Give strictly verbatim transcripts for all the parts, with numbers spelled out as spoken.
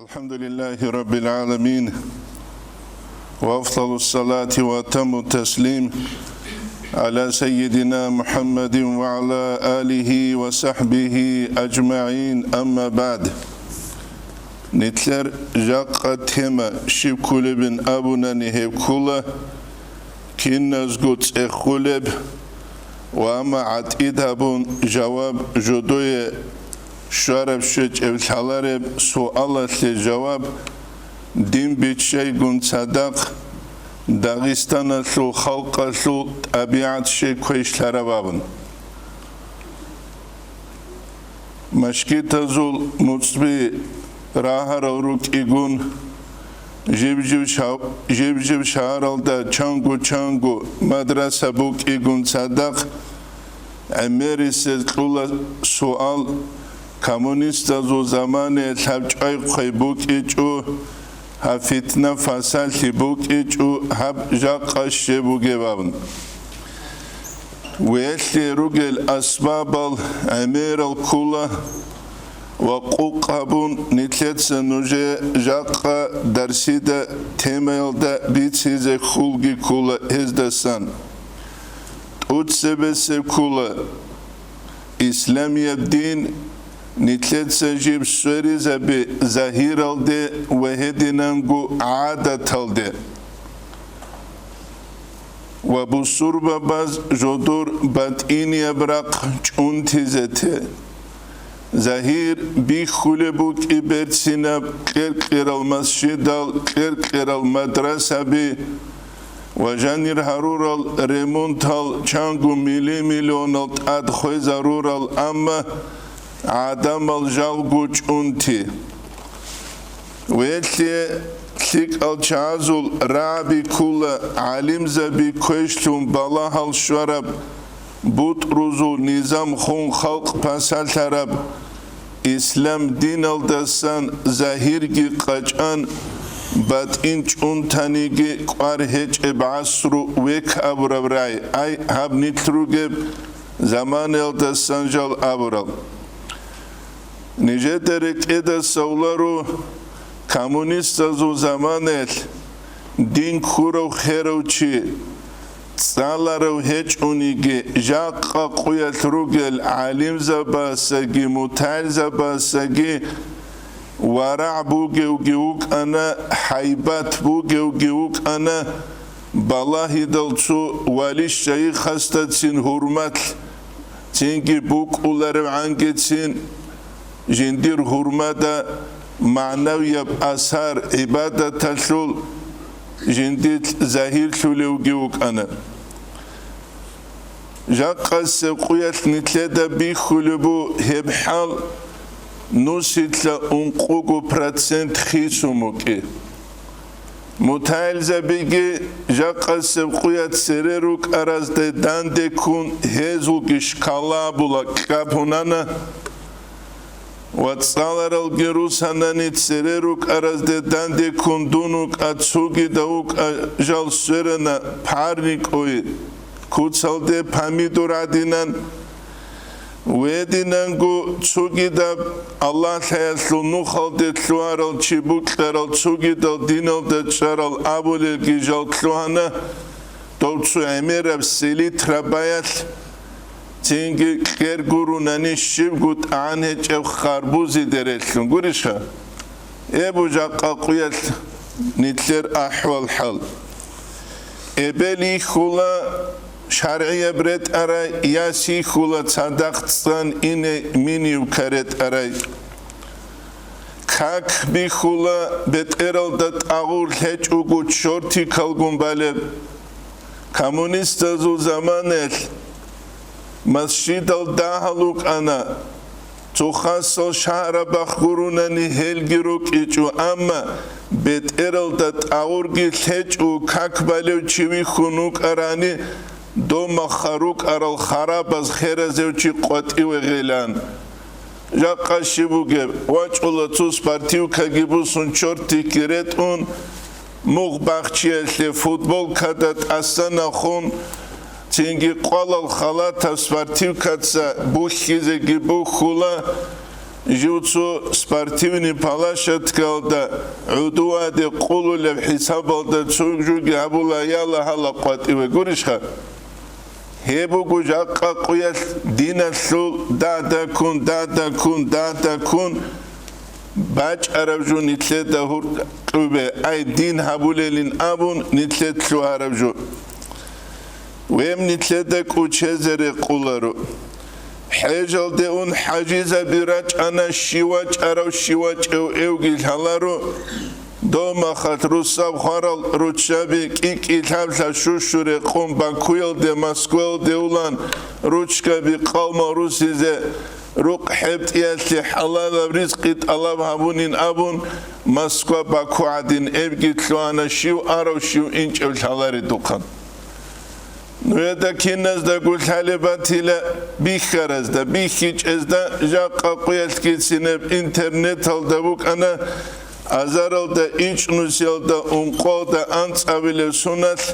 الحمد لله رب العالمين، وأفضل الصلاة وأتم التسليم على سيدنا محمد وعلى آله وصحبه أجمعين، أما بعد. Нилъер жакъа тема щиб кколебин абунани, гьеб ккола киназго цӀехолеб ва амма гӀатӀид гьабун жаваб жодое щвараб щвечӀеб лъалареб суалалъе жаваб, дин биччайгун цадахъ Дагъистаналъул халкъалъул тӀабигӀат щай квешлъараб абун. Машгитазул муцӀби рагьарал рукӀигун, жиб-жиб ша-, жиб-жиб шагьаралда чанго-чанго мадраса букӀигун цадахъ, гӀемерисез кьула суал: коммунистазул заманаялъ гьаб чӀвай-хъвай букӀичӀо, гьаб фитна-фасалъи букӀичӀо, гьаб жакъа щиб бугеб абун. Велъие ругел асбабал гӀемерал ккула ва къукъ гьабун, нилъеца нужее жакъа дарсида темаялда бицизе хьулги ккула гьездасан. ТӀуцебесеб ккула исламияб дин нилъеца жиб сверизаби загьиралде ва гьединанго гӀадаталде. Ва бусурбабаз жодор батӀинияб рахъ чӀунтизе те. Загьир бихьулеб букӀи берцинаб кьер-кьерал масжидал, кьер-кьерал мадрасаби ва жанир гьарурал ремонтал чанго мили-миллионал тӀад хвезарурал, амма гӀадамал жалго чӀунти. Велъие лъикӀал чагӀазул рагӀаби ккула гӀалимзаби квешлъун балагьал щвараб, бутӀрузул низам хун халкъ пасалъараб, ислам диналдасан загьирги къачӀан, батӀин чӀунтаниги кӀвар гьечӀеб гӀасру век абураб рагӀи, ай, гьаб нилъ ругеб заманаялдасан жал абурал. Нижеда рекӀеда совлару коммунистазул заманаялъ дин ккурав херав чи, цӀаларав гьечӀониги, жакъа къуялъ ругел гӀалимзабасаги мутагӀилзабасаги варагӀ бугевги вукӀана, хӀайбат бугевги вукӀана, балагьидал цо вали-шайихасдацин гьурмат, цинги букӀуларебгӀангицин жиндир гьурмада магӀнавияб асар гӀибадаталъул жиндилъ загьирлъулевги вукӀана. Жакъасеб къуялъ нилъеда бихьулеб бу гьеб хӀал, нусилъа ункъого процент хисун букӀи. МутагӀилзабиги жакъасеб къуя цере рукӀаразде дандеккун гьезулги шкала була кьабунана ва цӀаларалги русанани цере рукӀаразде дандеккун дун вукӀа, цогидав вукӀа жал сверана парникӀой, куцалде помидор гӀадинан, Гьединанго цогидаб Аллагьлъаялъул нухалде лъугьарал чи букьарал цогидал диналда чӀарал абулелги жал лъугьана, дов цо гӀемераб селитра баялъ, цинги кьер гурунани щибго тӀагӀан гьечӀеб харбузи дерелъун гурищха? Эбу жакъа къуялъ нилъер ахӀвал-хӀал. Эбел йихьула шаргӀияб ретӀарай, яс йихьула цадахъ цӀан ине минивка ретӀарай. Как бихьула бетӀералда тӀагъур лъечӀого чортикалгун балеб. Коммунистазул заманаялъ масжидал дагьал вукӀана, цо хасал шагьарабахъ гурунани гьелги рукӀичӀо, амма бетӀералда тӀагъурги лъечӀо, как балев чи вихьун вукӀарани, дов маха рукӀарал харабаз херазев чи къватӀиве гъилан. Жакъа щиб бугеб, вачӀула цо спортивкаги бусун чортикги ретӀун, мугъ бахчиялъе футболкада тӀасанахун, цинги къвалал халатаб спортивкаца бухьизеги бухьула, жив цо спортивный площадкаялда гӀодоваде къулулеб хӀисабалда цо жуги гьабула, яла гьала къватӀиве, гурищха? Гьеб буго жакъа къуялъ диналъул дагьдаккун, дагьдаккун, дагьдаккун бачӀараб жо нилъеда гьуркьубе, ай дин гьабулелин абун нилъед лъугьараб жо. Вем нилъеда кӀучезе рекъуларо. ХӀежалде ун хӀажизаби рачӀана, щив вачӀарав, щив вачӀев эвги лъаларо. Дов махалъ русаб хварал руччаби кӀи-кӀи лъаб-лъаб щу-щу рекъун Бакуялде, Москваялде улан, ручкаби къалмал русизе, рукъ хӀебтӀиялъе хӀалалаб ризкъи тӀалаб гьабунин абун, Москва-Баку гӀадин эбги лъугьана, щив арав, щив инчӀев лъаларедухъан. Нужеда киназдаго лъалеб батила бихьаразда, бихьичӀезда жакъа къуялъгицинеб интернеталда букӀана, азаралда ичӀнусиялда ункъоялда анцӀабилеб соналъ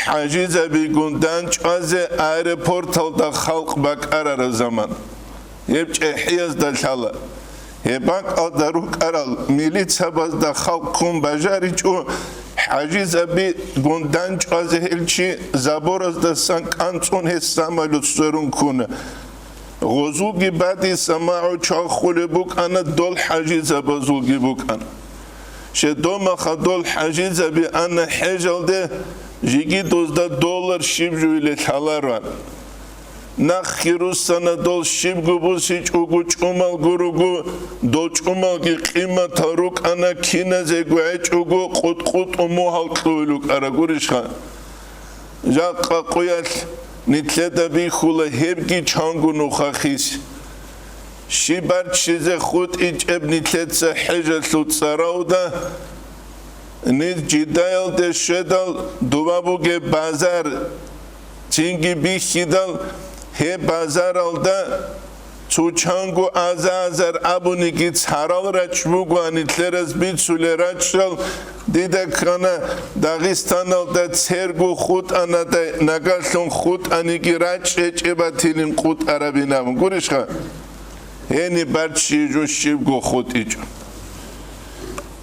хӀажизабигун дандчӀвазе аэропорталда халкъ бакӀарараб заман. Гьеб чӀехӀиязда лъала. Гьеб бакӀалда рукӀарал милицабазда халкъ ккун бажаричӀо, хӀажизабигун дандчӀвазе гьел чи забораздасан кӀанцӀун гьес самолет сверун ккуна. Гъозулги бадиса магӀу чвахулеб букӀана, дол хӀажизабазулги букӀана. Щедомаха дол хӀажизаби ана хӀежалде, жеги дозда доллар щиб жуйиле лъалароан. Нахъги руссана дол щибго бусичӀого чӀумал гуруго, дол чӀумалги къиматал рукӀана, киназего гӀечӀого къутӀ-къутӀу мугьал кьуй рукӀара гурищха. Жакъа къуялъ нилъеда бихьула гьебги чанго нухахъис. Щиб барччизе хутӀичӀеб нилъеца хӀежалъул цӀарауда, нилъ Жиддаялде щведал, дова бугеб базар, цинги бихьидал, гьеб базаралда цо чанго аза-азар абуниги царал рачӀ бугоан, нилъераз бицулел рачӀал дида ккана, Дагъистаналда церго хутӀанадай, нагалъун хутӀаниги рачӀ гьечӀеб батилин къутӀарабин абун. Гурищха? Гьениб барччи жо щибго хутӀичӀо.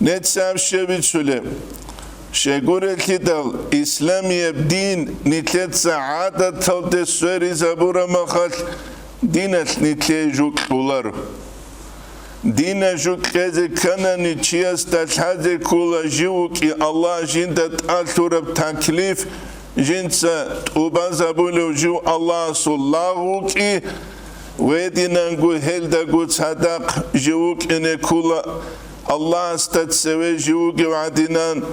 Нецц аб щиб бицулеб? Щегурелъидал, исламияб дин нилъеца гӀадаталде сверизабураб махалъ, диналъ нилъее жо кьоларо. Дина жо кьезе кканани, чиясда лъазе ккола жив вукӀи Аллагь жинда тӀалъураб таклиф, жинца тӀубазабулев жив Аллагьасул лагъ вукӀи, гьединанго гьелдаго цадахъ жив вукӀине ккола, Аллагьасда цеве жив вугев гӀадинан,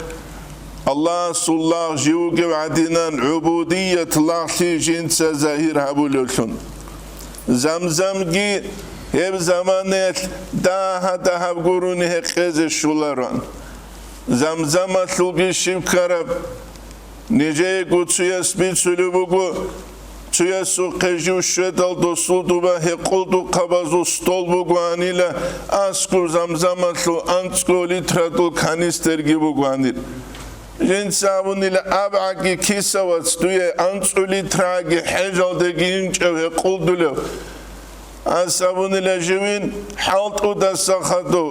Аллагьасул лагъ жив вугев гӀадинан гӀубудият лагълъи жинца загьир гьабулевлъун. Замзамги гьеб заманаялъ дагьа-дагьаб гурони гьекъезе щолароан. Замзамалъулги щиб ккараб? Нижеего цуяс бицулеб буго, цуясухъе жив щведал досул дуба гьекъолдухъабазул стол бугоанила, аскӀоб замзамалъул анцӀго литрадул канистерги бугоанил. Жинца абунила, абгӀаги киса, вац, дуе анцӀго литраги хӀежалдеги инчӀев гьекъолдулев. Ас абунила живин, хӀалтӀудаса хадув,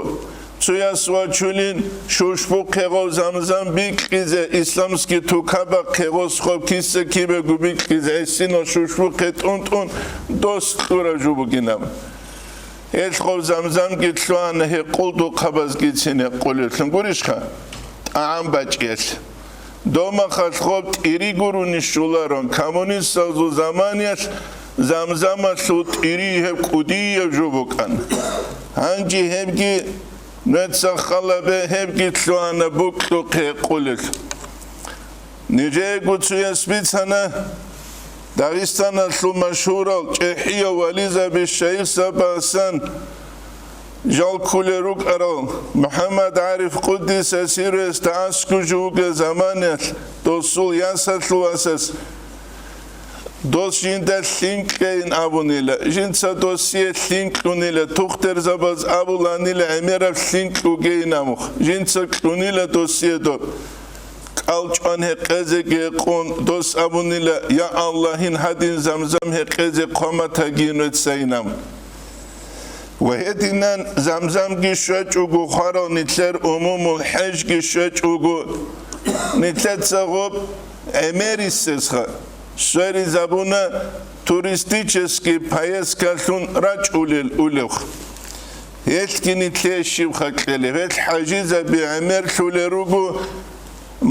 цуяс вачулин, шушбухъе гъов замзам бикьизе, исламский тукабахъе гъос хоб киса кибего бикьизе, гӀисинал шушбухъе тӀун-тӀун дос кьурав жо бугинаб. Гьелъ гъов замзамги лъугьана гьекъолдухъабазгицин гьекъолевлъун гурищха? ТӀагӀам бачӀиялъ. Домахалъ гъоб тӀири гурони щоларон, коммунистазул заманиялъ замзамалъул тӀири гьеб кӀудияб жо букӀан. Гьанже гьебги нуца халабе, гьебги лъугьана букьухъе къулел. Нижеего цуяс бицана, Дагъистаналъул машгьурал чӀехӀияв вализаби шайихзабасан жал ккулел рукӀарал МухӀаммад ГӀариф, къуддиса сирругьу, аскӀов жо вугев заманаялъ досул ясалъул васас дос жинда лъим кьейин абунила, жинца досие лъим кьунила, тухтерзабаз абуланила гӀемераб лъим кьугейин абун, жинца кьунила досие доб. КӀалчӀван гьекъезеги гьекъун, дос абунила, я Аллагь, гьадин замзам гьекъезе хъваматагин вецайинаб. Ва гьединан Замзамги щвечӀого, хварал нилъер умумул хӀежги щвечӀого, нилъеца гъоб гӀемерисезха сверизабуна туристический поездкалъун рачӀулел улевха. Гьелъги нилъее щибха кьелеб, гьел хӀажизаби гӀемерлъулел руго,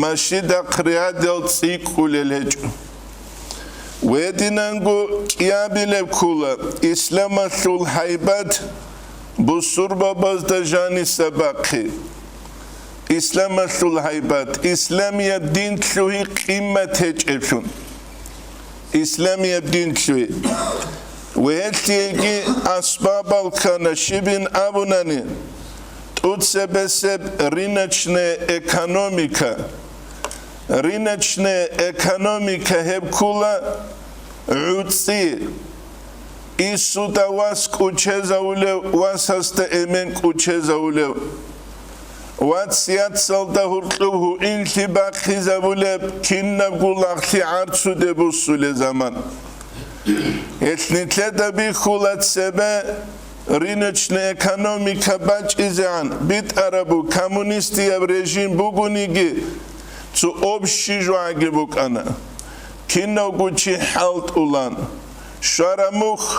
Масжидахъ ригьадал цӀикӀкӀулел гьечӀо. Гьединанго кӀиабилеб ккола исламалъул гьайбат бусурбабазда жаниса бахъи. Исламалъул гьайбат, исламияб дин лъугьи къиммат гьечӀеблъун. Исламияб дин лъугьи. Ва гьелъиеги асбабал ккана, щибин абунани, тӀуцебесеб рыночная экономика. Рыночная экономика гьеб ккола гӀуцӀи, исуда вас кӀучезавулев, васасда эмен кӀучезавулев, вац-яцалда гьуркьуб гьуинлъи бахъизабулеб, кинабго лагълъи гӀарцуде буссулел заман. Гьелъ нилъеда бихьула цебе рыночная экономика бачӀизегӀан битӀарабу коммунистияб режим бугониги, цо общий жугьаги букӀана. Кинавго чи хӀалтӀулан, щвара мухь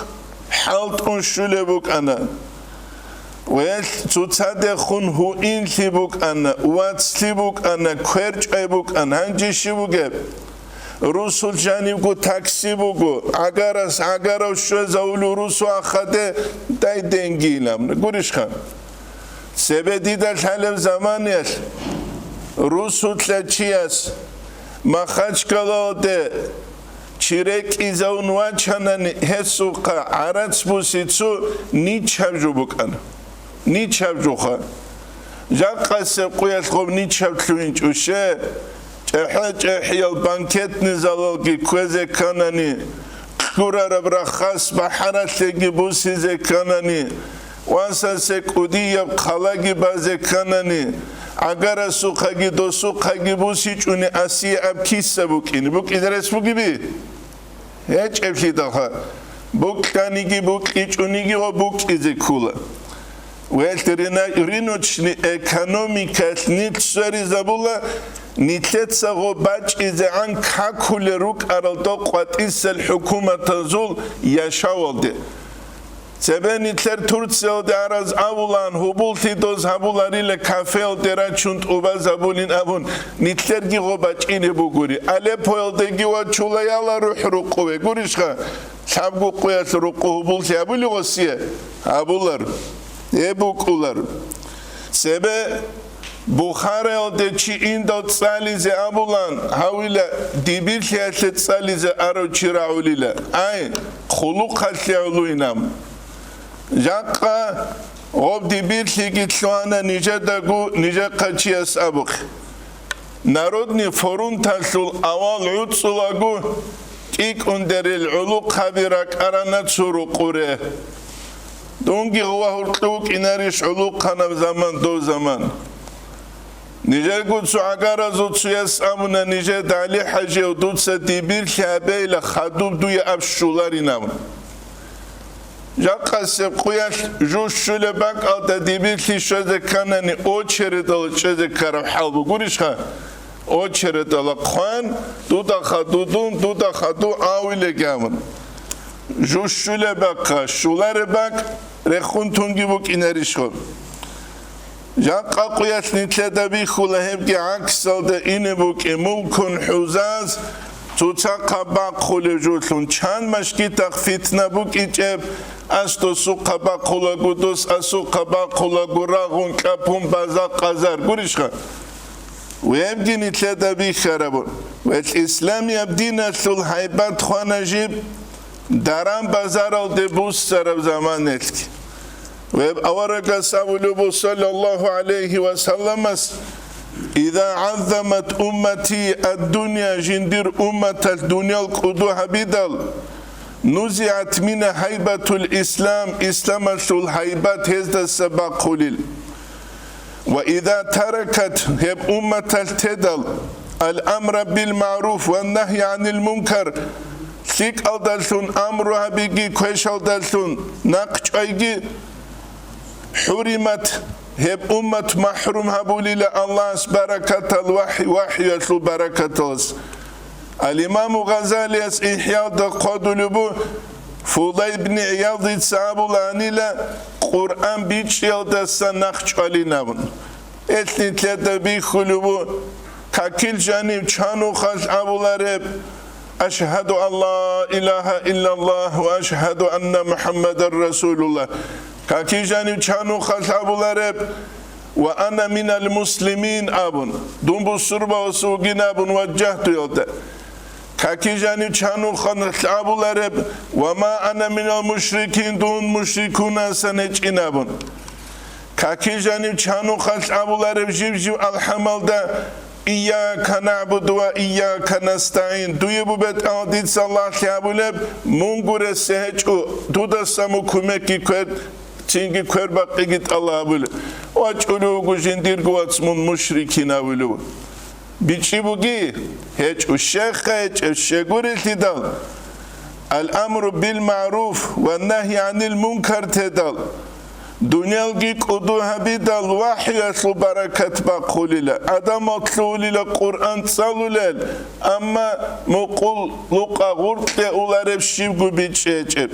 хӀалтӀун щулеб букӀана. Гьелъ цоцадехун гьуинлъи букӀана, вацлъи букӀана, кверчӀай букӀана. Гьанже щиб бугеб? Русул жанибго такси буго, гӀагарас гӀагарав щвезавулев русу ахаде дай денгийилан. Гурищха? Цебе дида лъалеб заманаялъ русулъа чияс Махачкалалде чи рекӀизавун вачанани, гьесухъа гӀарац буси цо ничаб жо букӀана. Ничаб жоха. Жакъасеб къуялъ гъоб ничаб лъугьинчӀуще, чӀехӀе-чӀехӀиял банкетный залалги кквезе кканани, кьурараб рахас бахӀаралъеги бусизе кканани, васасе кӀудияб хъалаги базе кканани, гӀагарасухъаги досухъаги бусичӀуни асияб киса букӀине букӀизе рес бугеби? ГьечӀеблъидалха, букьаниги букьичӀониги ва букӀизе ккола. Гьелъ рина-, рыночный экономикалъ нилъ сверизабула, нилъеца гъо бачӀизегӀан какулел рукӀаралда къватӀисел хӀукуматазул яшавалде. Цебе нилъер Турциялде араз авулаан гьубуллъи доз гьабуларила, кафеялде рачун тӀубазабулин абун, нилъерги гъо бачӀине бугури. Алеппоялдеги вачула яла рухӀ рукъуве. Гурищха, лъабго къуялъ рукъу гьубуллъи гьабули гъосие? Гьабулар. Гьеб букӀулар. Цебе Бухараялде чи индал цӀализе абулан, гьавила дибирлъиялъе цӀализе арав чи рагӀулила. Ай, хъулухъалъе гӀолуйнам. Жакъа гъоб дибирлъиги лъугьана нижедаго, нижехъа чияс абухъе. Народный фронталъул авал гӀуцӀулаго кӀикӀундерил гӀулухъаби ракӀарана цо рукъуре. Дунги гъувагьурлъу вукӀинарищ гӀулухъанаб заман дов заман? Нижерго цо гӀагаразул цояс абуна нижеда, ГӀали-хӀажияв, дуца дибирлъи гьабейла хадуб дуе аб щуларин абун. Жакъасеб къуялъ жу щулеб бакӀалда дибирлъи щвезе кканани, очередалда чӀезе ккараб хӀал бугурищха? Очередалда хъван, дуда хадудун, дуда хаду авилеги абун. Жу щулеб бакӀа, щулареб бакӀ рехун тунги букӀинарищха? Жакъа къуялъ нилъеда бихьула гьебги гӀаксалда ине букӀин, мулкун хӀузаз цоцахъа бахъулев жолъун, чан машгитахъ фитна букӀичӀеб, ас досухъа бахъулаго, дос асухъа бахъулаго, рагъун кьапун база-къазар гурищха? Гьебги нилъеда бихьараб, гьел исламияб диналъул гьайбат хвана жиб даран-базаралде буссараб заманалъги. Гьеб аварагас абулеб буго, саллаллагьу гӀалайгьи ва салламас: «Иза гӀаззамат уммати ад-дунья», жиндир умматалъ дуниял кӀуду гьабидал, «нузигӀат мингьа гьайбатул ислам», исламалъул гьайбат гьездаса бахъулел. «Ва иза таракат», гьеб умматалъ тедал, «ал-амра бил-магӀруф ва нагья гӀанил мункар», лъикӀалдалъун амру гьабиги, квешалдалъун нахъ чӀвайги, хӀуримат, гьеб уммат махӀрум гьабулила Аллагьас баракатал вахӀ-, вахӀюялъул баракаталас. Ал-Имаму Гъазалияс ИхӀялда хъвадулеб бу, Фудай ибн ГӀиядица абуланила, Къуръан бичӀчӀиялдаса нахъ чӀвалин абун. Гьелъ нилъеда бихьулеб бу, какил жанив чанухъалъ абулареб, «Ашгьаду ан ла илагьа иллаллагь ва ашгьаду анна МухӀаммадан расулуллагь». Какил жанив чанухъалъ абулареб, «Ва ана минал муслимин» абун, дун бусурбавас вугин абун ваджагьтуялда. Какил жанив чанухъалъ абулареб, «Ва ма ана минал мушрикин», дун мушрикунасан гьечӀин абун. Какил жанив чанухъалъ абулареб жив-жив алхӀамалда, «Ийяка нагӀбуду ва ийяка настагӀин», дуе бу, БетӀергьан, дица лагълъи гьабулеб, мун гурессе гьечӀо, дудаса мун кумекги квер, цинги квербакъиги тӀалаб гьабулеб. ВачӀулев вуго жиндирго вац мун мушрикин абулев. БичӀчӀи буги, гьечӀо, щеха гьечӀеб щегурелъидал, ал-амру бил-магӀруф ва нагьи гӀанил мункар тедал, дуниялги кӀуду гьабидал, вахӀюялъул баракат бахъулила, гӀадамал лъугьулила Къуръан цӀалулел, амма мукъул лукъа гъуркье улареб щибго бичӀчӀи гьечӀеб.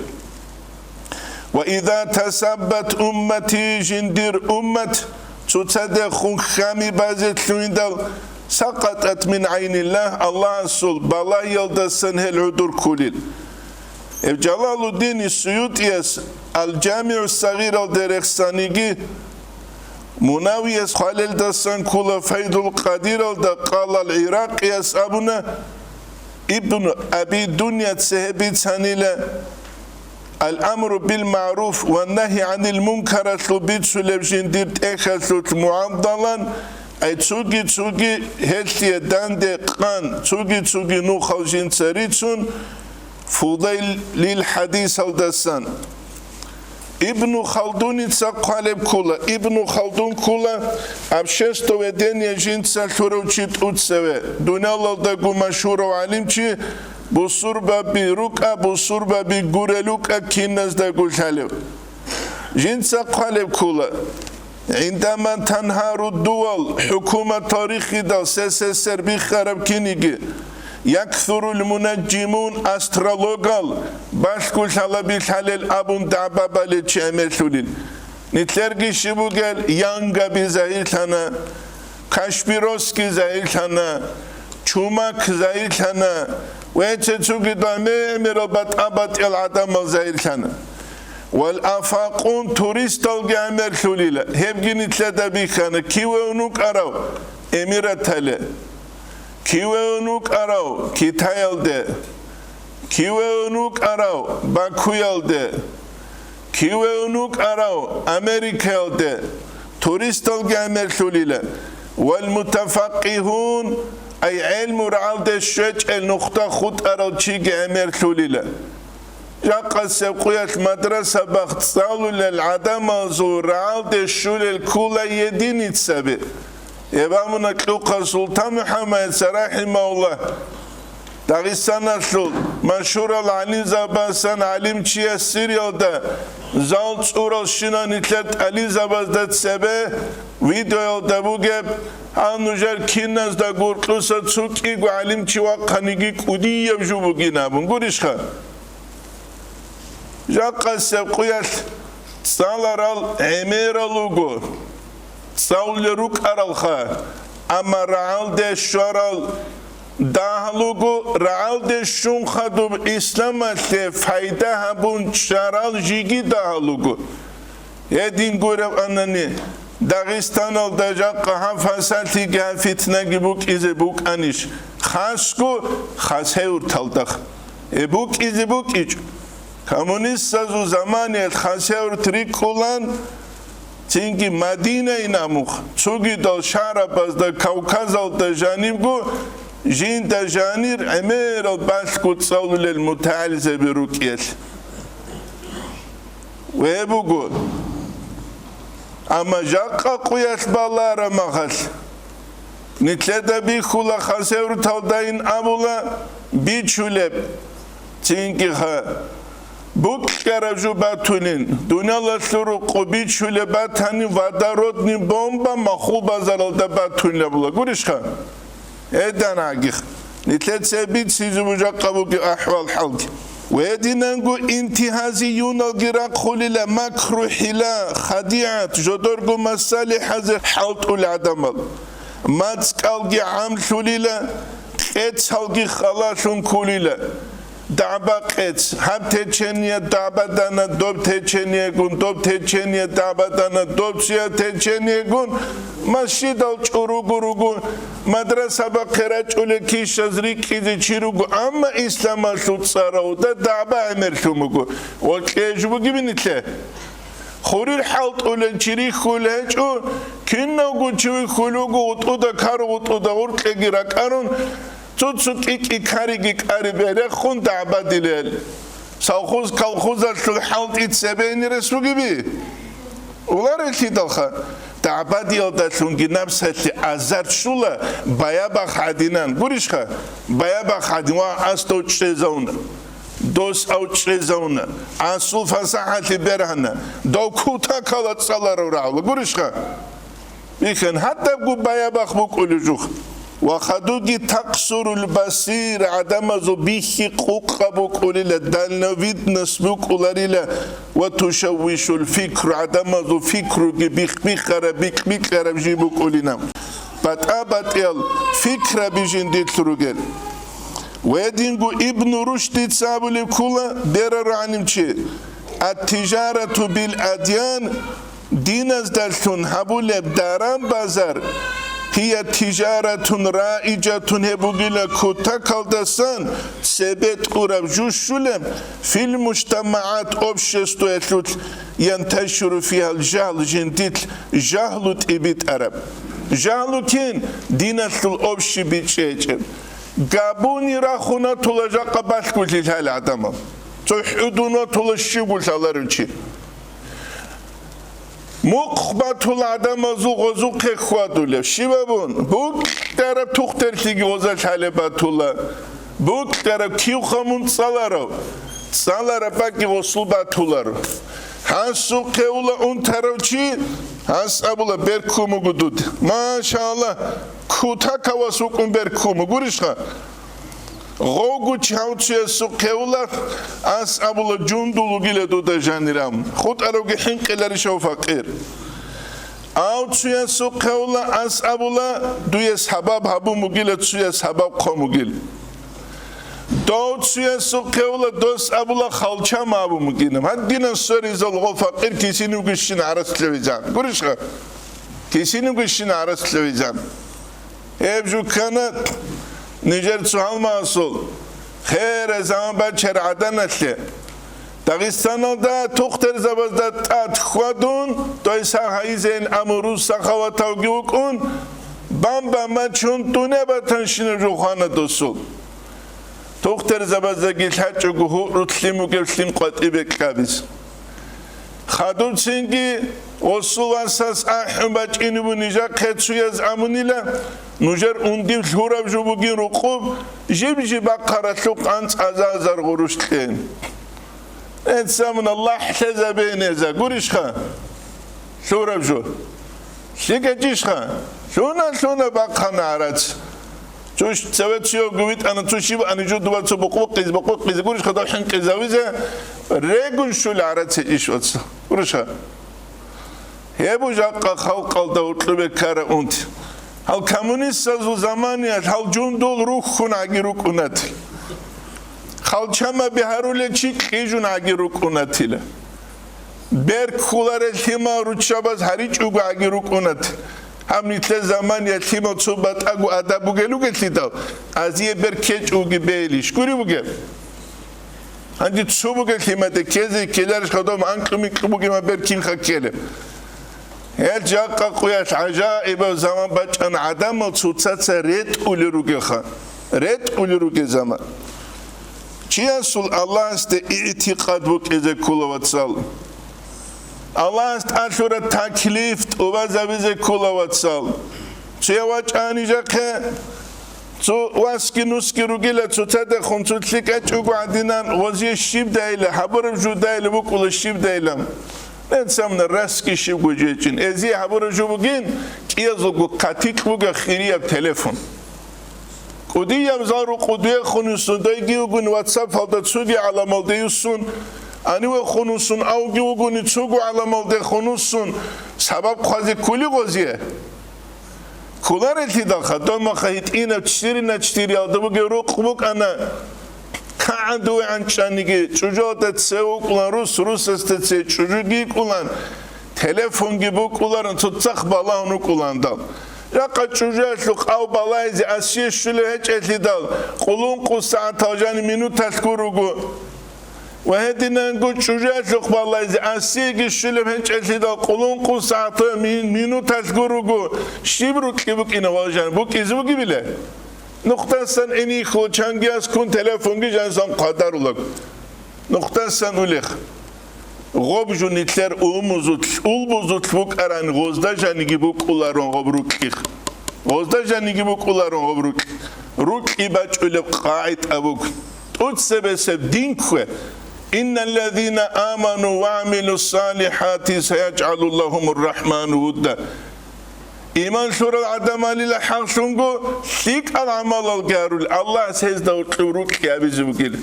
«Ва иза тасаббат уммати», жиндир уммат цоцадехун хьами базе лъугьиндал, «сакъатат мин гӀайниллагь», Аллагьасул балагьиялдасан гьел гӀодор кколел. Гьев Жалалуддин Суютияс Ал-ЖамигӀу Сагъиралде рехсаниги, Мунавияс хъвалелдасан ккола Файдул Къадиралда, къала ал-ГӀиракъияс абуна, Ибн Аби Дунья цебе бицанила, Ал-амру бил-магӀруф ва нагьи гӀанил мункаралъул бицулеб жиндир тӀехьалъулъ мугӀаддалан, ай цоги-цоги гьелъие данде къан, цоги-цоги нухал жинца рицун, Фудайлил хӀадисалдасан. Ибну Халдуница хъвалеб ккола, Ибну Халдун ккола обществоведение жинца лъурав чи тӀуцеве, дуниялалдаго машгьурав гӀалимчи, бусурбаби рукӀа, бусурбаби гурел рукӀа киназдаго лъалев. Жинца хъвалеб ккола, гӀиндама танхару дувал, хӀукуматал рихидал, СССР биххараб киниги, яксурул мунаджимун, астрологал, балъгу лъалаби лъалел абун дагӀба балел чи гӀемерлъулел. Нилъерги щиб бугел, Янгаби загьирлъана, Кашпировский загьирлъана, Чумак загьирлъана, ва цецуги дагьмерал батӀа-батӀиял гӀадамал загьирлъана. Вал афакъун туристалги гӀемерлъулила, гьебги нилъеда бихьана, киве ун вукӀарав Эмиратале, киве ун вукӀарав Китаялде, киве ун вукӀарав Бакуялде, киве ун вукӀарав Америкаялде, туристалги гӀемерлъулила, вал мутафаккигьун, ай гӀелму рагӀалде щвечӀел нухда хутӀарал чиги гӀемерлъулила. Жакъасеб къуялъ мадраса бахъ цӀалулел гӀадамазул рагӀалде щулел ккола единицаби. Гьеб абуна кьухъа Султан МухӀаммадица, рахӀимагьуллагь, Дагъистаналъул машгьурал гӀалимзабасан гӀалимчияс Сириялда зал цӀуралщинал нилъер тӀализабазда цебе видеоялда бугеб, гьал нужер киназда гуркьуса цо кӀиго гӀалимчи вахъаниги кӀудияб жо бугин абун гурищха? Жакъасеб къуялъ цӀаларал гӀемерал руго, цӀалулел рукӀаралха, амма рагӀалде щварал дагьал руго, рагӀалде щун хадуб исламалъе пайда гьабун чӀарал жиги дагьал руго. Гьедин гуреб анани, Дагъистаналда жакъа гьаб фасадлъиги гьаб фитнаги букӀизе букӀанищ? Хасго Хасавюрталда. Э, букӀизе букӀичӀо. Коммунистазул заманаялъ Хасавюрт рикӀкӀулан, цинги Мадинайин амухъ, цогидал шагьарабазда Кавказалда жанибго, жинда жанир гӀемерал балъго цӀалулел мутагӀилзаби рукӀиялъ. Ве буго. Амма жакъа къуялъ балара махалъ, нилъеда бихьула Хасавюрталдайин абула бичулеб, цинги ха, БукӀараб жо батунин, дуниялалъул рукъу бичулеб батани, водородный бомба махул базаралда батунилан абула. Гурищха? Гьеданагих, нилъеца бицизе бужахъа бугеб ахӀвал-хӀалги. Гьединанго интихазиюналги рахъулила, макру-хӀила, хадигӀат, жодорго масалихӀазе хӀалтӀул гӀадамал. МацӀкалги гӀамлъулила, кьецалги халалъун ккулила. ДагӀба-къец, гьаб течение дагӀбадана, доб течениегун, доб течение дагӀбадана, доб цуя течениегун, масжидал чӀуругу ругу, мадраса бахъе рачӀулел кищаз рикӀкӀизе чи руго, амма исламалъул цӀаравда дагӀба гӀемерлъун буго. Ва кьеж бугеб нилъе. Хурир хӀалтӀулел чи рихьулел гьечӀо, кинавго чи вихьулел руго, гъутӀуда кару, гъутӀуда гъуркьеги ракӀарун, цо-цо кӀи-кӀи кариги кӀари берехун дагӀбадилел. Совхоз-колхозалъул хӀалтӀи цебе инерес бугеби? Уларелъидалха, дагӀбадиялдалъунги напсалъе азар щула баябахъ гӀадинан. Гурищха? Баябахъ гӀадин ва асдав чӀезавуна. Дос ав чӀезавуна, асул фасахӀалъи бергьана, дов кутакала цӀаларав рагӀула. Гурищха? Бихьан, гьадабго баябахъ букӀулев жух. Ва хадуги такъсурул басир, гӀадамазул бихьи къукъа букӀулила, дальновидность букӀуларила, ва тушаввишул фикру, гӀадамазул фикруги бих-бихараб, бикь-бикьараб жи букӀулина. БатӀа-батӀиял фикраби жиндилъ ругел. Гьединго Ибну Рушдица абулеб ккола, берару гӀалимчи: «Ат-тижарату бил адян», диназдалъун гьабулеб даран-базар, «гьия тижаратун раижатун», гьеб бугила кутакалдасан цебе тӀураб жо щулеб, «фил мужтамагӀат», обществоялъулъ, «янташиру фигьал жагьл», жиндилъ жагьлу тӀибитӀараб. Жагьлу кин? Диналъул общий бичӀчӀечӀеб. Габуни рахунатула жакъа балъгулъи лъала гӀадамал. Цо хӀудунатула щивгу лъаларев чи. Мухъ батула гӀадамазул гъозухъе хьвадулев. Щибабун? БукӀараб тухтерлъиги гъоза лъалеб батула. БукӀараб кивха мун цӀаларав? ЦӀалараб бакӀги гъосул батуларо. Гьасухъе ула унтарав чи, гьас абула: «Берккун буго дуд». Машаллагь, кутакав вас вукӀун берккун бугурищха? Гъовгу чавцуясухъе ула, ас абула: «Жундул вугила дуда жанирам». ХутӀаравги хӀинкъиларищав факъир? Авцуясухъе ула, ас абула: «Дуе сабаб гьабун бугила, цуя сабаб хъун бугил». Довцуясухъе ула, дос абула: «Халча ма абун бугинаб». Гьадинан сверизал гъо факъир кисинивгищин гӀарац лъевизан. Гурищха? Кисинивгищин гӀарац лъевизан. Гьеб жуккана нижер цо гьалмагъасул херай заман бачар гӀаданалъе. Дагъистаналда тухтурзабазда тӀад хьвадун, дой сагь гьайизейин амуру сахаватавги вукӀун, бамба мачун, дуне батанщина жухъана досул. Тухтурзабаздаги лъачӀого гьуруд лъим бугеб лъим къватӀибе кьабиз. Хадубцинги гъосул васас ахӀун бачӀинеб нижахъе цуяз абунила, нужер ундив лъураб жо бугин рукъуб, жиб-жиб бахъаралъухъ анцӀазазар гъурущ кье. Эцамуна лахӀлъезабе неза, гурищха? Лъураб жо. ЛъикӀачӀищха? Лъуна, лъуна, бахъана гӀарац. Цо цеве цуявги витӀана, цо щиб ани жо дуба цо бокъ-бокъизе, бокъ-бокъизе, гурищха, дов хӀинкъизавизе, регун щула гӀарац гьечӀищ ваца. Гурищха? Гьеб жакъа халкъалда гьоркьобе ккара унти. Гьал коммунистазул заманиялъ гьал жундул рухьун гӀаги рукӀунатил. Халчамаби гьарулел чи кьижун гӀаги рукӀунатила. Берккуларел лъимал руччабаз гьаричӀого гӀаги рукӀунатил. Гьаб нилъер заманиялъ лъимал цо батӀаго адаб бугел ругеллъидал, азие берк ккечӀоги бейилищ гури бугеб? Гьанже цо бугел лъимаде ккезе ккеларищ, хадуб анкьу-минкьу бугеб, берк кинха ккелеб? Гьел жакъа къуялъ гӀажаибаб заман бачӀана, гӀадамал цоцаца ретӀулел ругелха. РетӀулел ругел заман. Чиясул Аллагьасде игӀтикъад букӀизе ккола, вацал. Аллагьас тӀалъура таклиф тӀубазабизе ккола, вацал. Цуя вачӀани жахъе, Цо васги нусги ругила цоцадехун цо лъикӀачӀого гӀадинан, гъозие щибдайила, гьабураб жудайила букӀула щибдайилан. Нецамна расги щибго жечӀин. Эзие гьабураб жо бугин, кӀиязулго хъатикь буга хирияб телефон. КӀудияб зал рукъудуе хунусун дойги вугун WhatsApp-алда цоги гӀаламалде юссун, гьаниве хунусун авги вугуни цого гӀаламалде хунусун, сабаб хъвазе ккули гъозие. Кколарелъидалха, домаха гьитӀинаб ччирина ччириялда бугеб рукъ букӀана. КагӀан дуе гӀанчӀаниги, чӀужуялда цеве вукӀулан рус, русасда цеве чӀужуги йикӀулан, телефонги букӀуларан, цоцахъ балагьун вукӀуландал. Жакъа чӀужуялъухъ ав балагьизе асие щулеб гьечӀелъидал, къулункъу сагӀатал жани минуталъ гур руго. Ва гьединанго чӀужуялъухъ балагьизе асиеги щулеб гьечӀелъидал къулункъу сагӀатал мин-, минуталъ гур руго, щиб рукьи букӀина валжан букӀизе бугебила? Нухдасан инихьул чангияс ккун телефонги жанисан хъвадарулаг. Нухдасан улех. Гъоб жо нилъер умузулъ, улбузулъ букӀаран гъозда жаниги букӀуларун гъоб рукьих. Гъозда жаниги букӀуларун гъоб рукь. Рукьи бачӀулеб къагӀида буго. ТӀуцебесеб дин ккве. Инналлазина аману ва гӀамилу салихати саяджгӀалу лагьумур рахману вудда. Иман лъурал гӀадамалила хӀакълъунго лъикӀал гӀамалалги гьарул, Аллагьас гьезда гьоркьоб рукьи гьабизе бугила.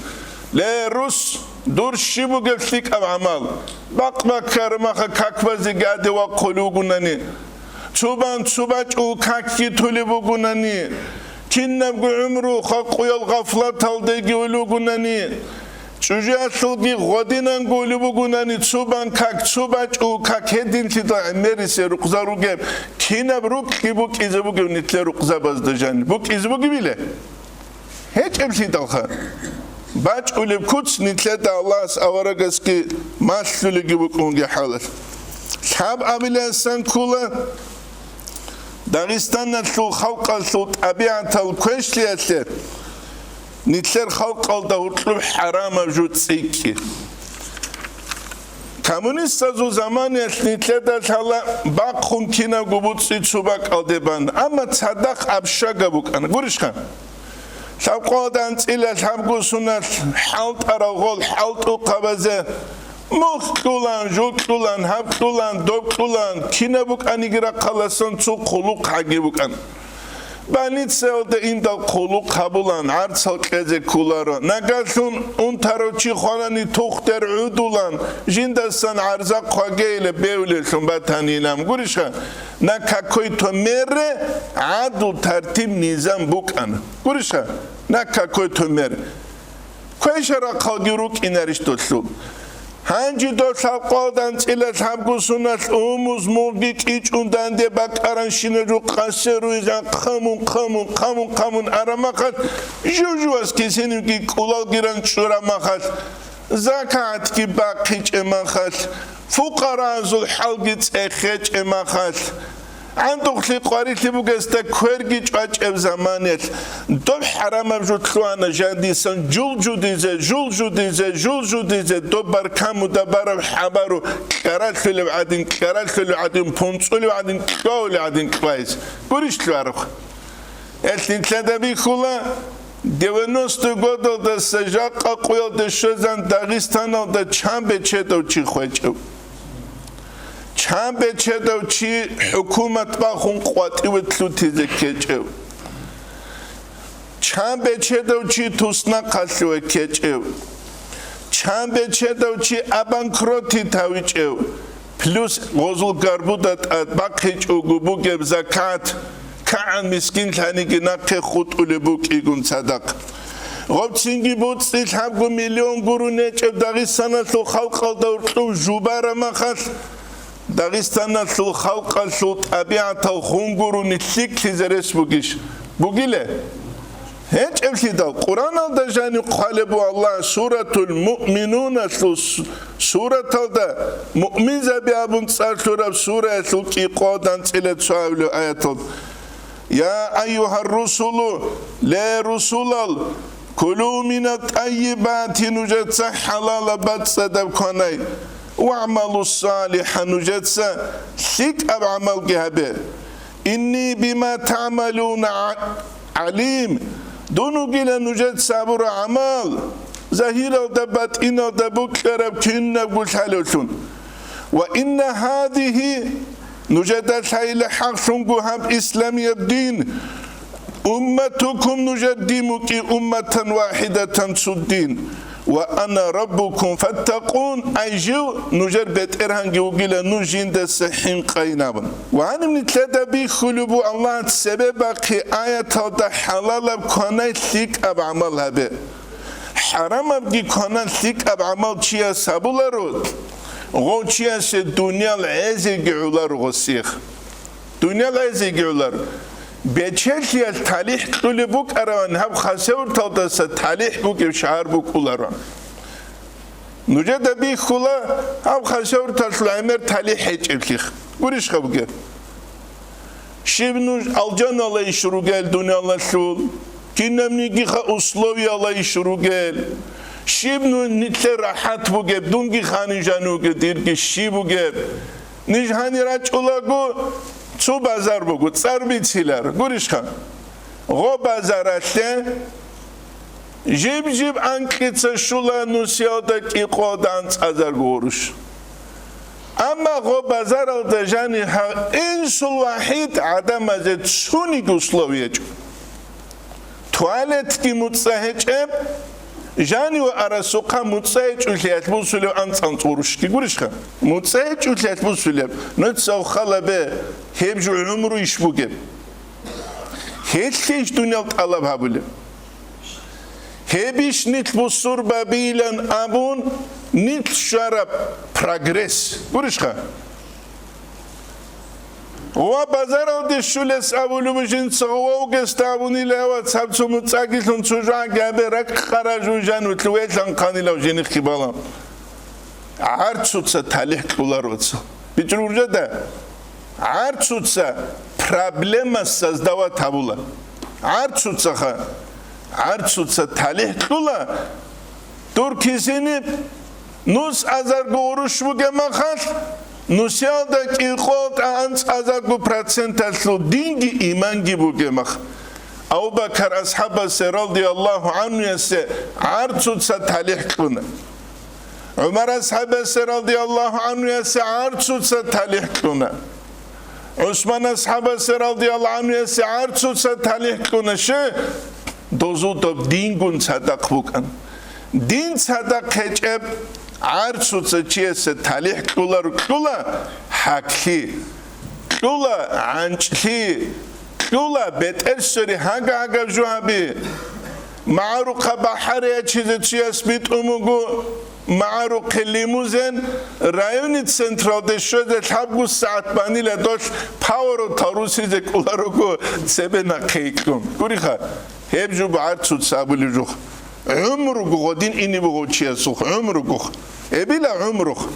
Ле, рус, дур щиб бугеб лъикӀаб гӀамал? Бакъ баккараб маха как базе гаде вахъулев вугунани, цо бан цо бачӀул какги толеб бугунани, кинабго гӀумру халкъуял гъафлаталдеги улугунани, чӀужуялъулги гъодинанго улеб бугунани, цо бан как, цо бачӀул как гьединлъидал гӀемерисел рукъзал ругеб, кинаб рукьги букӀизе бугеб нилъер рукъзабазда жаниб? БукӀизе бугебила? ГьечӀеблъидалха. БачӀулеб куц нилъеда Аллагьас аварагасги малъулеги букӀунги хӀалалъ. Лъаб абиласан ккола, Дагъистаналъул халкъалъул тӀабигӀатал квешлъиялъе нилъер халкъалда гьоркьоб хӀарамаб жо цӀикӀкӀи. Коммунистазул заманаялъ нилъеда лъала бахъун кинабго буцӀи цо бакӀалде бан, амма цадахъ общага букӀана. Гурищха? Лъабкъоялда анцӀила лъабго суналъ хӀалтӀарал гъол хӀалтӀухъабазе, мухь кьулан, жо кьулан, гьаб кьулан, доб кьулан, кинаб букӀаниги рахъаласан цо хъулухъ гьаги букӀан. Больницаялда индал хъулухъ гьабулан, гӀарцал кьезе кколаро. Нагагьлъун унтарав чи хванани тухтер гӀудулан, жиндасан гӀарза хъвагейила бевлелъун батанилан. Гурищха, на какой-то мере гӀадлу тартиб-низам букӀана. Гурищха, на какой-то мере. Квешарахъалги рукӀинарищ долъул? Гьанже дов лъабкъоялда анцӀила лъабго суналъ умуз мугъги кӀичӀун данде бакӀаранщина жо къасе руйзан хъамун, хъамун, хъамун, хъамун араб махалъ, жужуас кисинивги кӀулалги ранчӀураб махалъ, закатги бахъичӀеб махалъ, фукъаразул хӀалги цӀехечӀеб махалъ, гӀандухълъи къварилъи бугесда кверги чӀвачӀеб заманаялъ, доб хӀарамаб жо лъугьана жандисан жул жудизе, жул жудизе, жул жудизе, доб баркамуда бараб хӀабару кьаралъулеб гӀадин, кьаралъулеб гӀадин, пунцӀулеб гӀадин, кьвавулеб гӀадин кьвайз. Гурищ лъугьарухъ? Гьелъ нилъеда бихьула, девяносто годалдаса жакъа къуялде щвезан Дагъистаналда чан бечедав чи хвечӀев. Чан бечедав чи хӀукумат бахун къватӀиве лъутизе ккечӀев? Чан бечедав чи туснахъалъуве ккечӀев? Чан бечедав чи обанкротить гьавичӀев? Плюс гъозул гарбуда тӀад бахъичӀого бугеб закат, кагӀан мискинлъаниги нахъе хутӀулеб букӀигун цадахъ. Гъоб цинги буцӀцӀи лъабго миллион гурун гьечӀеб Дагъистаналъул халкъалда гьоркьоб жубараб махалъ, Дагъистаналъул халкъалъул тӀабигӀатал хун гурони лъикӀлъизе рес бугищ? Бугила? ГьечӀеблъидал Къуръаналда жаниб хъвалеб буго Аллагь Суратул Муъминуналъул с-, сураталда, Муъминзаби абун цӀар лъураб сураялъул кӀикъоялда анцӀила цоабилеб аяталда: «Я айюгьар русулу», ле русулал, «кулу мина тӀаййибати», нужеца хӀалалаб бацӀцӀадаб кванай, «вагӀмалу салихӀа», нужеца лъикӀаб гӀамалги гьабе. «Инни бима таъмалуна», гӀалим, дун вугила нужеца гьабураб гӀамал, загьиралда, батӀиналда букӀараб кинабго лъалевлъун. Ва инна гьадигьи, нужеда лъайила хӀакълъунго гьаб исламияб дин, умматукум, нужер дин букӀи, умматан вахӀидатан, цо дин. Ва ана раббукум фаттакъун, ай жив нужер БетӀергьанги вугила, нуж жиндаса хӀинкъайин абун. Ва гьаниб нилъеда бихьулеб буго Аллагьас цебе бахъи аяталда: хӀалалаб кванай лъикӀаб гӀамал гьабе. ХӀарамабги кванай лъикӀаб гӀамал чияс гьабуларо, гъов чиясе дуниял гӀезеги гӀоларо гъосиех. Дуниял гӀезеги гӀоларо. Бечелъиялъ талихӀ кьулеб букӀараван гьаб Хасавюрталдаса талихӀ бугеб шагьар букӀуларо. Нужеда бихьула гьаб Хасавюрталъул гӀемер талихӀ гьечӀеблъи. Гурищха бугеб? Щиб нуж алжаналайищ ругел дуниялалъул? Кинабнигиха условиялайищ ругел? Щиб нуж нилъер рахӀат бугеб, дунги ханижан вугеб, дирги щиб бугеб? Ниж гьанир рачӀулаго, цо базар буго, цӀар бицилар. Гурищха? Гъо базаралъе жиб-жиб анкьица щула нусиялда кӀикъоялда анцӀазарго гъурущ. Амма гъо базаралда жани гьа инсул вахӀид гӀадамазе цониги условие гьечӀо. Туалетги муцӀа гьечӀеб, жани ва арасухъа муцӀа гьечӀолъиялъ бусулеб анцӀ-анцӀ гъурущги гурищха? МуцӀа гьечӀолъиялъ бусулеб, нуца халабе, гьеб жо гӀумру иш бугеб? Гьелъищ дуниял тӀалаб гьабулеб? Гьебищ нилъ бусурбабилан абун, нилъ щвараб прогресс? Гурищха? Ва базаралде щулес абулеб жинца гъовгесда абунила, ва цабцу муцӀагилъун цо жагьги гьабе, ракӀ къаражу жану лъувелъан хъанилав женихъги балан. ГӀарцуца талихӀ кьулароца. БичӀруржада, гӀарцуца проблема создавать гьабула. ГӀарцуцаха, гӀарцуца талихӀ кьула, дур кисиниб нус азарго гъурущ бугеб махалъ, нусиялда кӀикъоялда анцӀазарго проценталъул динги иманги бугеб мах. Абу-Бакар асхӀабасе радияллагьу гӀанхуясе гӀарцуца талихӀ кьуна. ГӀумар асхӀабасе радияллагьу гӀанхуясе гӀарцуца талихӀ кьуна. ГӀусман асхӀабасе радияллагьу гӀанхуясе гӀарцуца талихӀ кьуна, щай? Дозул доб дингун цадахъ букӀан. Дин цадахъ гьечӀеб гӀарцуца чиясе талихӀ кьуларо, кьула гьаклъи, кьула гӀанчӀлъи, кьула бетӀер сори гьага-гьагаб жо гьаби. МагӀарухъа бахӀарияй чизе чияс битӀун буго, магӀарухъе лимузен, районный централде щвезе лъабго сагӀат банила долъ поворотал русизе кӀоларуго цебе нахъе икьун. Гуриха, гьеб жо гӀарцуца абулеб жо. ГӀумруго гъодин ине буго чиясухъ, гӀумруго. Эбила гӀумрухъ.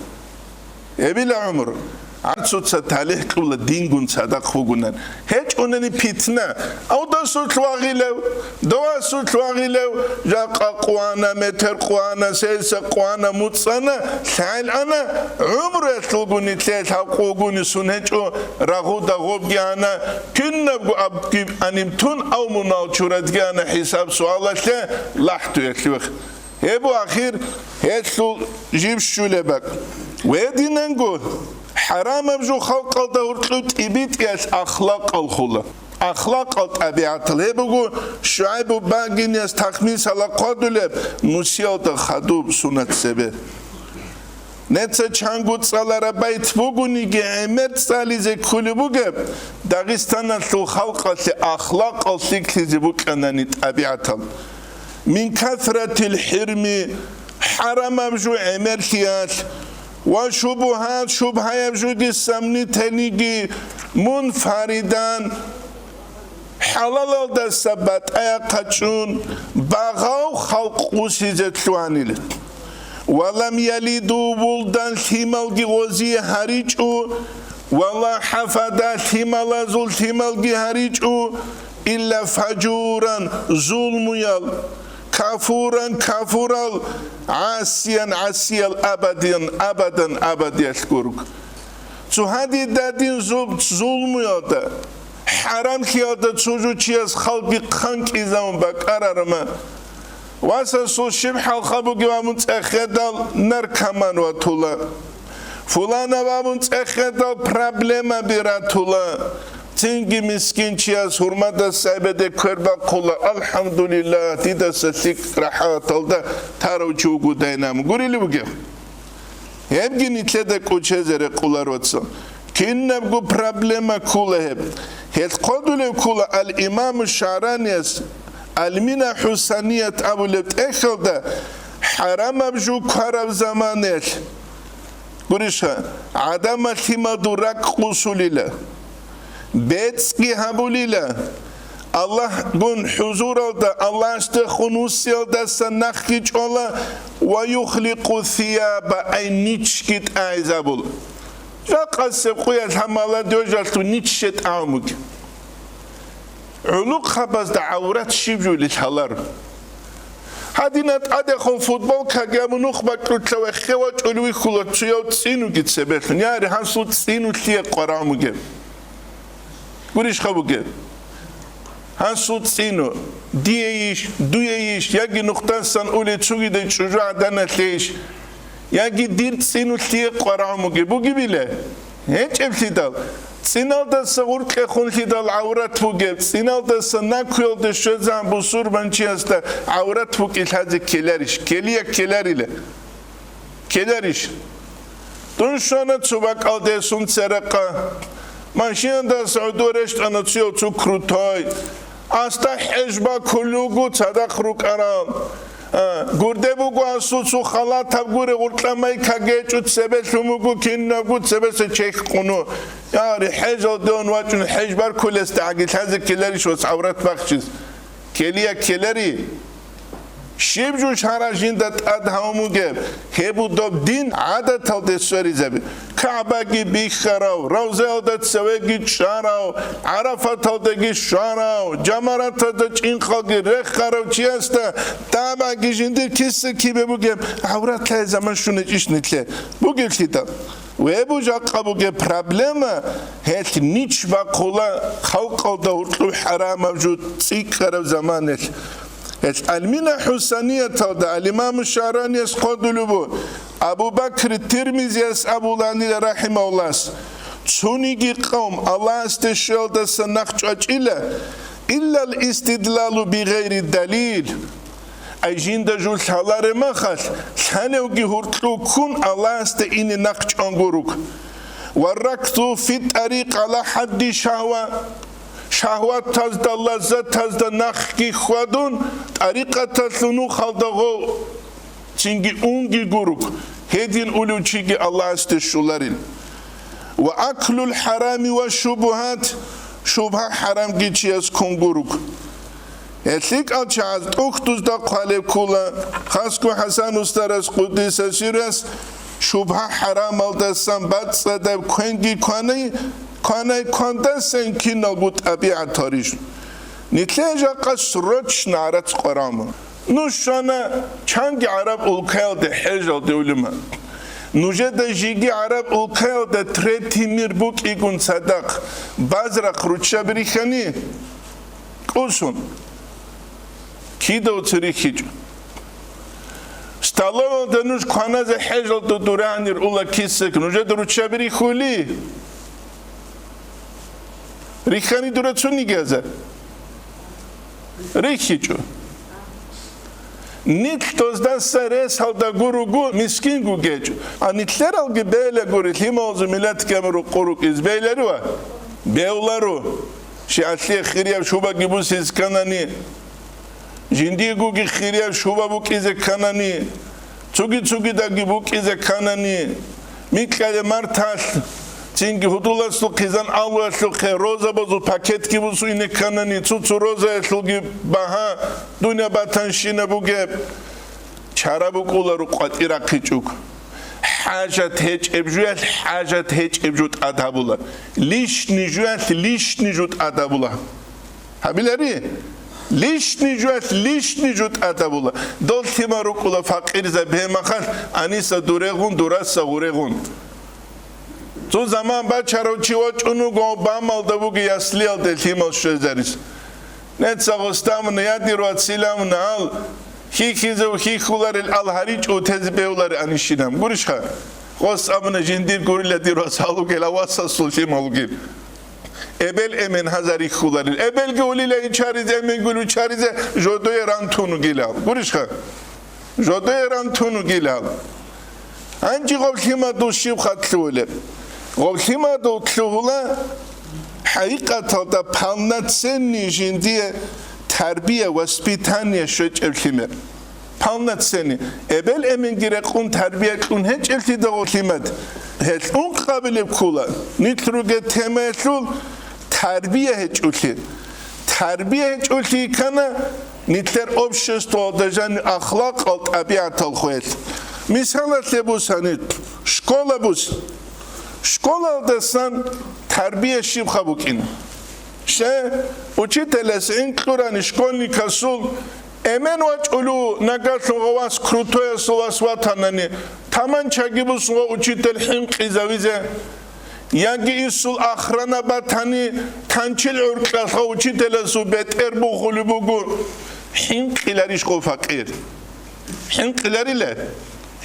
Эбила гӀумру. ГӀарцуца талихӀ кьула дингун цадахъ вугунан. ГьечӀунани питна. Авдасулъ вагъилев, довасулъ вагъилев, жакъа къвана, метер къвана, сеса къвана, муцӀана, лъагӀел ана, гӀумруялъулгуни, лъел гьакъугуни сун гьечӀо, рагъуда гъобги ана, кинабго абги анибтун, ав мунал чурадги ана хӀисаб-суалалъе лахӀдуялъ вехъ. Гьеб ахир гьелъул жив щулеб бакӀ. Гьединанго, хӀарамаб жо халкъалда гьоркьов тӀибитӀиялъ ахлакъал хула. Ахлакъал, тӀабигӀатал. Гьеб буго ШугӀайбу багинияс тахмин салахъ хъвадулеб нусиялда хадуб сунат цебе. Неца чанго цӀалараб байт бугониги, гӀемер цӀализе кколеб бугеб, Дагъистаналъул халкъалъе ахлакъал лъикӀлъизе букӀанани тӀабигӀатал. Мин касратил хӀирми, хӀарамаб жо гӀемерлъиялъ, ва шубугьат, шубгьаяб жоги, сомнительныйги, мунфаридан, хӀалалалдаса батӀаяхъа чӀун, багъав халкъ гъусизе лъугьанила. Ва лам ялиду, вулдан лъималги гъозие гьаричӀо, ва ла хӀафада, лъималазул лъималги гьаричӀо, илла фажуран, зулмуял, кафуран, кафурал, гӀасиян, гӀасиял, абадиян, абадан, абадиялъ гург. Цо гьадин дадин зул-, зулмуялда, ХӀарамлъиялда цо жо чияс халги хъанкӀизавун бакӀарарма. Васасул щиб хӀалха бугев абун цӀехедал наркоман ватула. Фуланав абун цӀехедал проблемаби ратула. Цинги мискинчияс гьурмадаса гӀебеде квер бахъула: «АлхӀамдулиллагь, дидаса лъикӀ рахӀаталда тарав чи вугодайин», – абун гурилев вугев? Гьебги нилъеда кӀочезе рекъоларо, вацал. Кинабго проблема ккола гьеб. Гьелъ хъодулев ккола ал-Имаму ШагӀранияс Алмина ХӀусаният абулеб тӀехьалда хӀарамаб жо квараб заманаялъ. Гуриша, гӀадамал лъималда ракӀ къосулила, бецӀги гьабулила, Аллагьгун хӀузуралда, Аллагьасдехун вуссиялдаса нахги чӀола, ва юхликъу сияба, ай ничги тӀагӀизабула. Жакъасеб къуялъ гьаб молодёжалъул ничча тӀагӀун бугеб. ГӀулухъабазда гӀаврат щиб жули лъаларо. Гьадина тӀадехун футболкаги абун нух бакьулъа веххе вачӀулев вихьула цояв цӀинуги цебелъун. Яри, гьансул цӀину лъие къварагӀун бугеб? Гурищха бугеб? Гьансул цӀину, диейищ, дуейищ, яги нухдасан ули цугидай чӀужугӀаданалъейищ, яги дир цӀину лъие къварагӀун бугеб? Бугебила? ГьечӀеблъидал, цӀиналдаса гъуркьехунлъидал гӀаврат бугеб, цӀиналдаса накуялде щвезегӀан бусурбанчиясда гӀаврат букӀин лъазе ккеларищ? Ккелия ккеларила. Ккеларищ? Дун щвана цо бакӀалде сун церехъа. Машинадаса гӀодор рещтӀана цояв цо крутой. Аста хӀеж бакулел руго цадахъ рукӀарал. А, гурде буго асул цо халатаб гуре, гъуркьа майка гьечӀо, цебе лъун буго кинабго цебеса чехь къуно. Яри, хӀежалде ун вачӀун хӀеж баркулесда гӀаги лъазе ккеларищ вац гӀаврат бахчиз? Ккелия ккелари. Щиб жо шаргӀалъ жинда тӀад гьавун бугеб, гьеб буго доб дин гӀадаталде сверизаби. КагӀбаги бихьарав, Равзаялда цевеги чӀарав, ГӀарафаталдаги щварав, жамаратазда чӀинхъалги рехарав чиясда дабаги жиндир киса-кибе бугеб гӀаврат лъай заман щунечӀищ нилъе? Бугеблъидал? Гьеб жакъа бугеб проблема, гьелъ нич бахъула халкъалда гьоркьоб хӀарамаб жо цӀикӀкӀараб заманалъ. Гьелъ Алмина ХӀусанияталда ал-Имаму ШагӀранияс хъодулеб буго, Абу Бакр Тирмизияс абуланила, рахӀимагьуллагь: цониги къавм Аллагьасде щвеялдаса нахъ чӀвачӀила, иллал истидлалу бигъайри далил. Ай жинда жо лъалареб мехалъ, лъалевги гьоркьов ккун Аллагьасде ине нахъ чӀван гуро. Ва ракзу фи тӀарикъ гӀала хӀадди шагьва, шагьватазда, лаззатазда нахъги хьвадун, тӀарикъаталъул нухалда гъов цинги унги гуро, гьедин улев чиги Аллагьасде щоларин. Ва аклул хӀарами ва шубугьат, шубгьа-хӀарамги чияс ккун гуро. ГьелъикӀал чагӀаз тӀухьдузда хъвалеб ккола, хасго ХӀасан устарас, къуддиса сирругьу, шубгьа-хӀарамалдасан бацӀцӀадаб квенги кванай, кванай квандасан киналго тӀабигӀат гьарищ. Нилъее жакъа срочно гӀарац къварагӀун. Нуж щвана чанги гӀараб улкаялде хӀежалде, гӀулиман. Нужеда жеги гӀараб улкаялда третий мир букӀигун цадахъ базрахъ руччаби рихьани, кӀусун, кидаго цо рихьичӀо. Столовалда нуж кваназе хӀежалда дуранир ула кисек, нужеда руччаби рихьули? Рихьани дура цониги азар. РихьичӀо. Нилъ доздаса ресалда гуруго мискинго гьечӀо. А нилъералги бейла гури, лъималазул миллатги гьаб рукъу рукӀиз бейларива? Бевларо. Щиалъе хирияб шубаги бусиз канани, жиндиегоги хирияб шуба букӀизе канани, цуги-цугидаги букӀизе канани, микьале марталъ, цинги гьудуласлъухъе, зан алуялъухъе розабазул пакетги бусу ине канани, цо-цо розаялъулги багьа дунья батанщина бугеб. Чара букӀула рукъватӀи рахъичӀого. ХӀажат гьечӀеб жуялъ хӀажат гьечӀеб жо тӀад гьабула. Лишни жуялъ лишни жо тӀад гьабула. Гьабилари? Лишни жуялъ лишни жо тӀад гьабула. Дол лъимал рукӀула факъирзаби гьеб мехалъ, аниса дурегъун, дураса гъурегъун. Цо заман бачарав чи вачӀун вуго, бамалда вуго яслиялде лъимал щвезарис. Нецаго стамуна, я дир вацилавна ал, хьихьизе хьихьуларел ал гьаричӀо утезе бевлари анищинаб. Гурищха? Гъос абуна, жиндир гурила дир вас гьалугел, авасасул лъималгил. Эбел эмен гьазар ихьуларел. Эбелги улила ичаризе, эменгули учаризе, жодое ран тун вугилал. Гурищха? Жодое ран тун вугилал. Гьанже гъоб лъимадул щиб хатӀ лъугьулеб? Гъоб лъимадул лъугьула хӀакъикъаталда полноценный жиндие тарбия, воспитание щвечӀеб лъимер. Полноценный. Эбел-эменги рекъун тарбия кьун гьечӀеблъидал гъоб лъимад. Гьелъ ункъабилеб ккола, нилъ ругеб темаялъул тарбия гьечӀолъи. Тарбия гьечӀолъи ккана нилъер обществоялда жаниб ахлакъал, тӀабигӀатал хвел. Мисалалъе бусани, школа бус. Школалдасан тарбия щибха букӀин? Ще, учителас гӀинкълъурани школьникасул, эмен вачӀулев, нагагьлъун гъовас крутоясул вас ватанани, таманчаги бусун гъо учитель хӀинкъизавизе. Яги инсул охрана батани, танчил гӀуркьалъа учителасул бетӀер бухулеб буго. ХӀинкъиларищ гъо факъир? ХӀинкъиларила?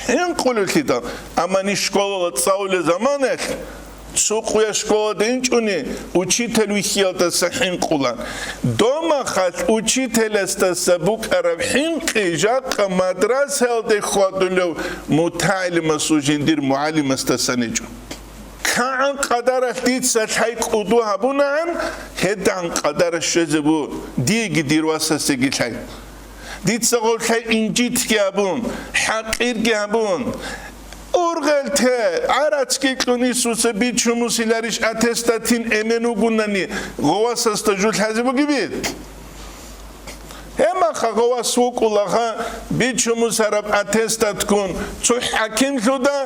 ХӀинкъулелъидал. Амма ниж школала цӀалулел заманалъ, цо къуя школада инчӀони, учитель вихьиялдаса хӀинкъула. Домахалъ учителасдаса букӀараб хӀинкъи жакъа мадрасаялде хьвадулев мутагӀалимасул жиндир мугӀалимасдасан гьечӀо. КигӀан къадаралъ дица лъай кӀуду гьабунагӀан, гьедигӀан къадаралъ щвезе буго диеги дир васасеги лъай. Дица гъоб лъай инжитги гьабун, хӀакъирги гьабун, ургъел те, гӀарацги кьун инсуца бичун мусиларищ аттестатин эмен вугунани, гъовасасда жо лъазе бугеби? Гьебмаха гъовас вукӀулаго бичун-мусараб аттестатгун цо хӀакимлъуда,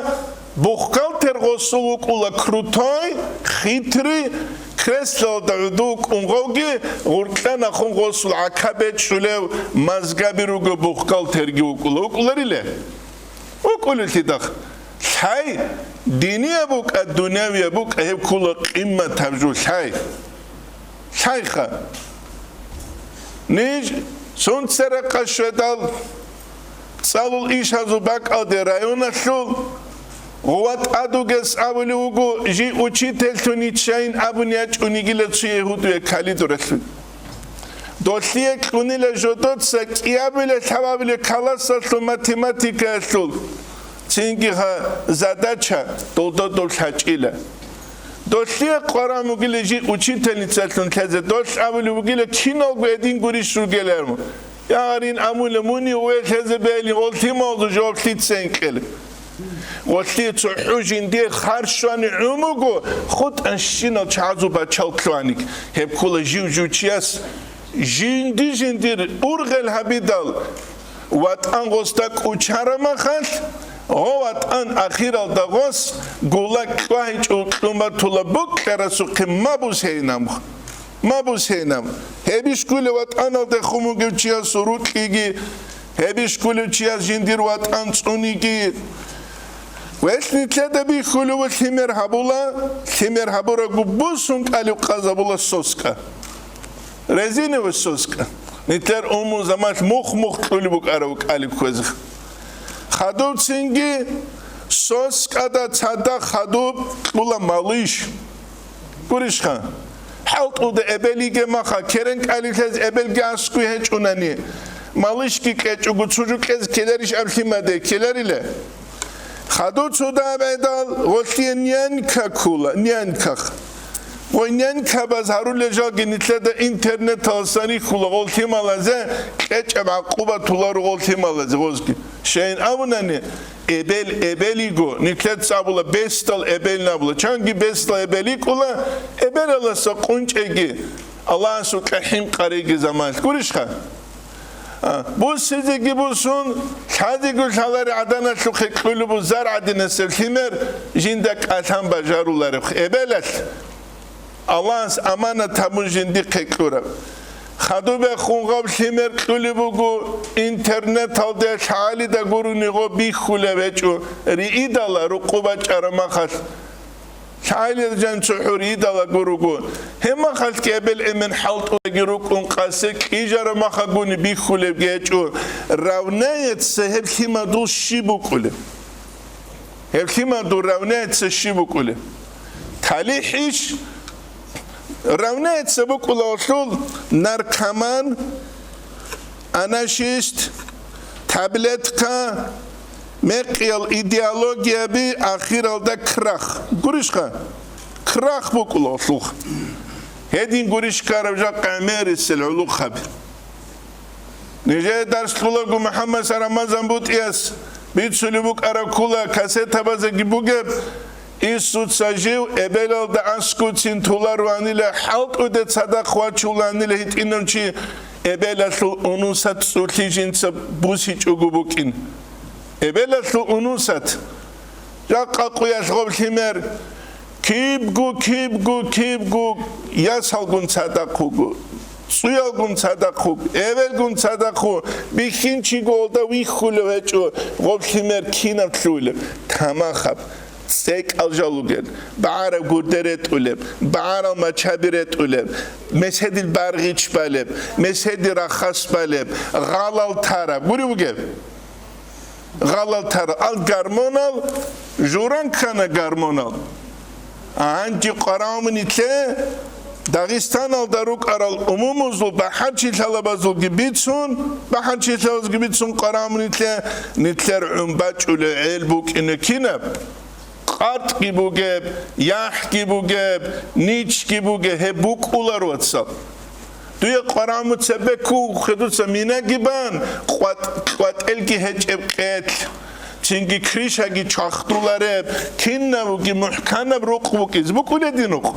бухгалтер гъосул вукӀула крутой, хитрый, креслоялда гӀодов вукӀун гъовги, гъоркье нахъун гъосул гӀака бечӀчӀулев мазгаби руго бухгалтерги вукӀула. ВукӀуларила? ВукӀулелъидахъ. Лъай, динияб букӀа, дунявияб букӀа, гьеб ккола къимматаб жо, лъай. Лъайха. Ниж сунцарахъа щведал, цӀалул ишазул бакӀалде районалъул гъова тӀадугес абулев вуго, жий учительлъун йиччайин абун ячӀунигила цо ягьудияй калидуралъуй. Долъие кьунила жодоца кӀиабилеб лъабабилеб классалъул математикаялъул цинги гьа задача долдодул лъачӀила. Долъие къваран вугила жий учительницалъун лъезе, долъ абулеб бугила, киналго гьедин гурищ ругеларму. Ягъарин амула муни ве лъезе бегьилин, гъол лъималазул жаваб лъица гьенкьела? Гъолъие цохӀо жиндие харщвани гӀумуго, хутӀанщинал чагӀазул бачал лъугьаниг. Гьеб ккола жив-жив чияс жинди-жиндир ургъел гьабидал, ВатӀан гъосда кӀучараб махалъ, гъо ватӀан ахиралда гъос гулаг кьвагьичӀого кьун батула букьарасухъе мабуз гьейнам, мабуз гьейнам. Гьебищ кколеб ватӀаналдехун вугев чиясул рукьиги, гьебищ кколев чияс жиндир ватӀан цӀуниги. Велъ нилъеда бихьулев лъимер гьабула, лъимер гьабурабго бусун кӀалиб къазабула соска. Резиновый соска. Нилъер умумузамалъ мух-мух кьулеб букӀараб кӀалиб кквезе. Хадубцинги соскада цадахъ хадуб кьула малыш. Гурищха? ХӀалтӀуда эбел йигеб маха, керен кӀалилъаз эбелги аскӀой гьечӀунани, малышги кьечӀого цо жо кьезе ккеларищ аб лъимаде, ккеларила? Хадуб цо дагьаб гӀедал гъолъие нянька ккула, няньках. Гъой нянькабаз гьарулел жалги нилъеда интернеталдасан рихьула гъол лъималазе, кьечӀеб гӀакъуба толаро гъол лъималазе гъозги. Щайин абунани, эбел эбел йиго, нилъеца абула, бесдал эбел абула, чанги бесдал эбел йикӀула, эбелалдаса къунчӀеги, Аллагьасукьа хӀинкъареги заманалъ. Гурищха? А, буссизеги бусун, лъазего лъаларел гӀаданалъухъе кьулеб бу зар гӀадинасеб лъимер жинда кӀалъан бажарулареб эбелалъ. Аллагьас аманат гьабун жиндихъе кьураб. Хадубехун гъаб лъимер кьулеб буго, интернеталде лъагӀалида гурони гъо бихьулеб гьечӀо, риидала рукъу бачӀараб махалъ. ЛъагӀалил жанцо хӀуридала гуруго. Гьеб махалъги эбел-эмен хӀалтӀуги рукӀун къасе кьижараб махагуни бихьулебги гьечӀо. Равнается гьеб лъимадул щиб букӀулеб? Гьеб лъимадул равнается щиб букӀулеб? ТалихӀищ? Равнается букӀулаулъул наркоман, анашист, таблетка, мекъиял идеологияби, ахиралда крах. Гурищха? Крах букӀулаулъулха. Гьедин гурищ ккараб жакъа гӀемерисел гӀулухъаби. Нижее дарс кьулаго МухӀаммад Рамазан БутӀияс бицулеб букӀараб ккола, кассетабазеги бугеб, инсуца жив эбелалда аскӀовцин толаруланила, хӀалтӀуде цадахъ вачуланила гьитӀинав чи, эбелалъул унусат цӀулъи жинца бусичӀого букӀин. Эбелалъул унусат. Жакъа къуялъ гъоб лъимер кибго, кибго, кибго ясалгун цадахъ вуго, цӀуялгун цадахъ вуго, эбелгун цадахъ вуго, бихьинчиго гъолда вихьулев гьечӀо гъоб лъимер кинаб лъугьулеб, тамахаб, цӀекӀал жал ругел, багӀараб гурде ретӀулеб, багӀарал мачаби ретӀулеб, меседил баргъич балеб, меседил рахас балеб, гъалал тараб. Гури бугеб? Гъалал тарал гормонал, журан ккана гормонал. Гьанже къварагӀун нилъе Дагъистаналда рукӀарал умумузул бахӀарчилъалабазулги бицун, бахӀарчилъалазги бицун къварагӀун нилъе, нилъер гӀун бачӀулев гӀел букӀине кинаб? КъартӀги бугеб, яхӀги бугеб, ничги бугеб, гьеб букӀулар, вацал. Дуе къварагӀму цебе ккухъе дуца минаги бан, къватӀ-, къватӀелги гьечӀеб къелъ, цинги кришаги чвахдулареб, кинабги мухӀканаб рукъ букӀизе букӀуледин рукъ.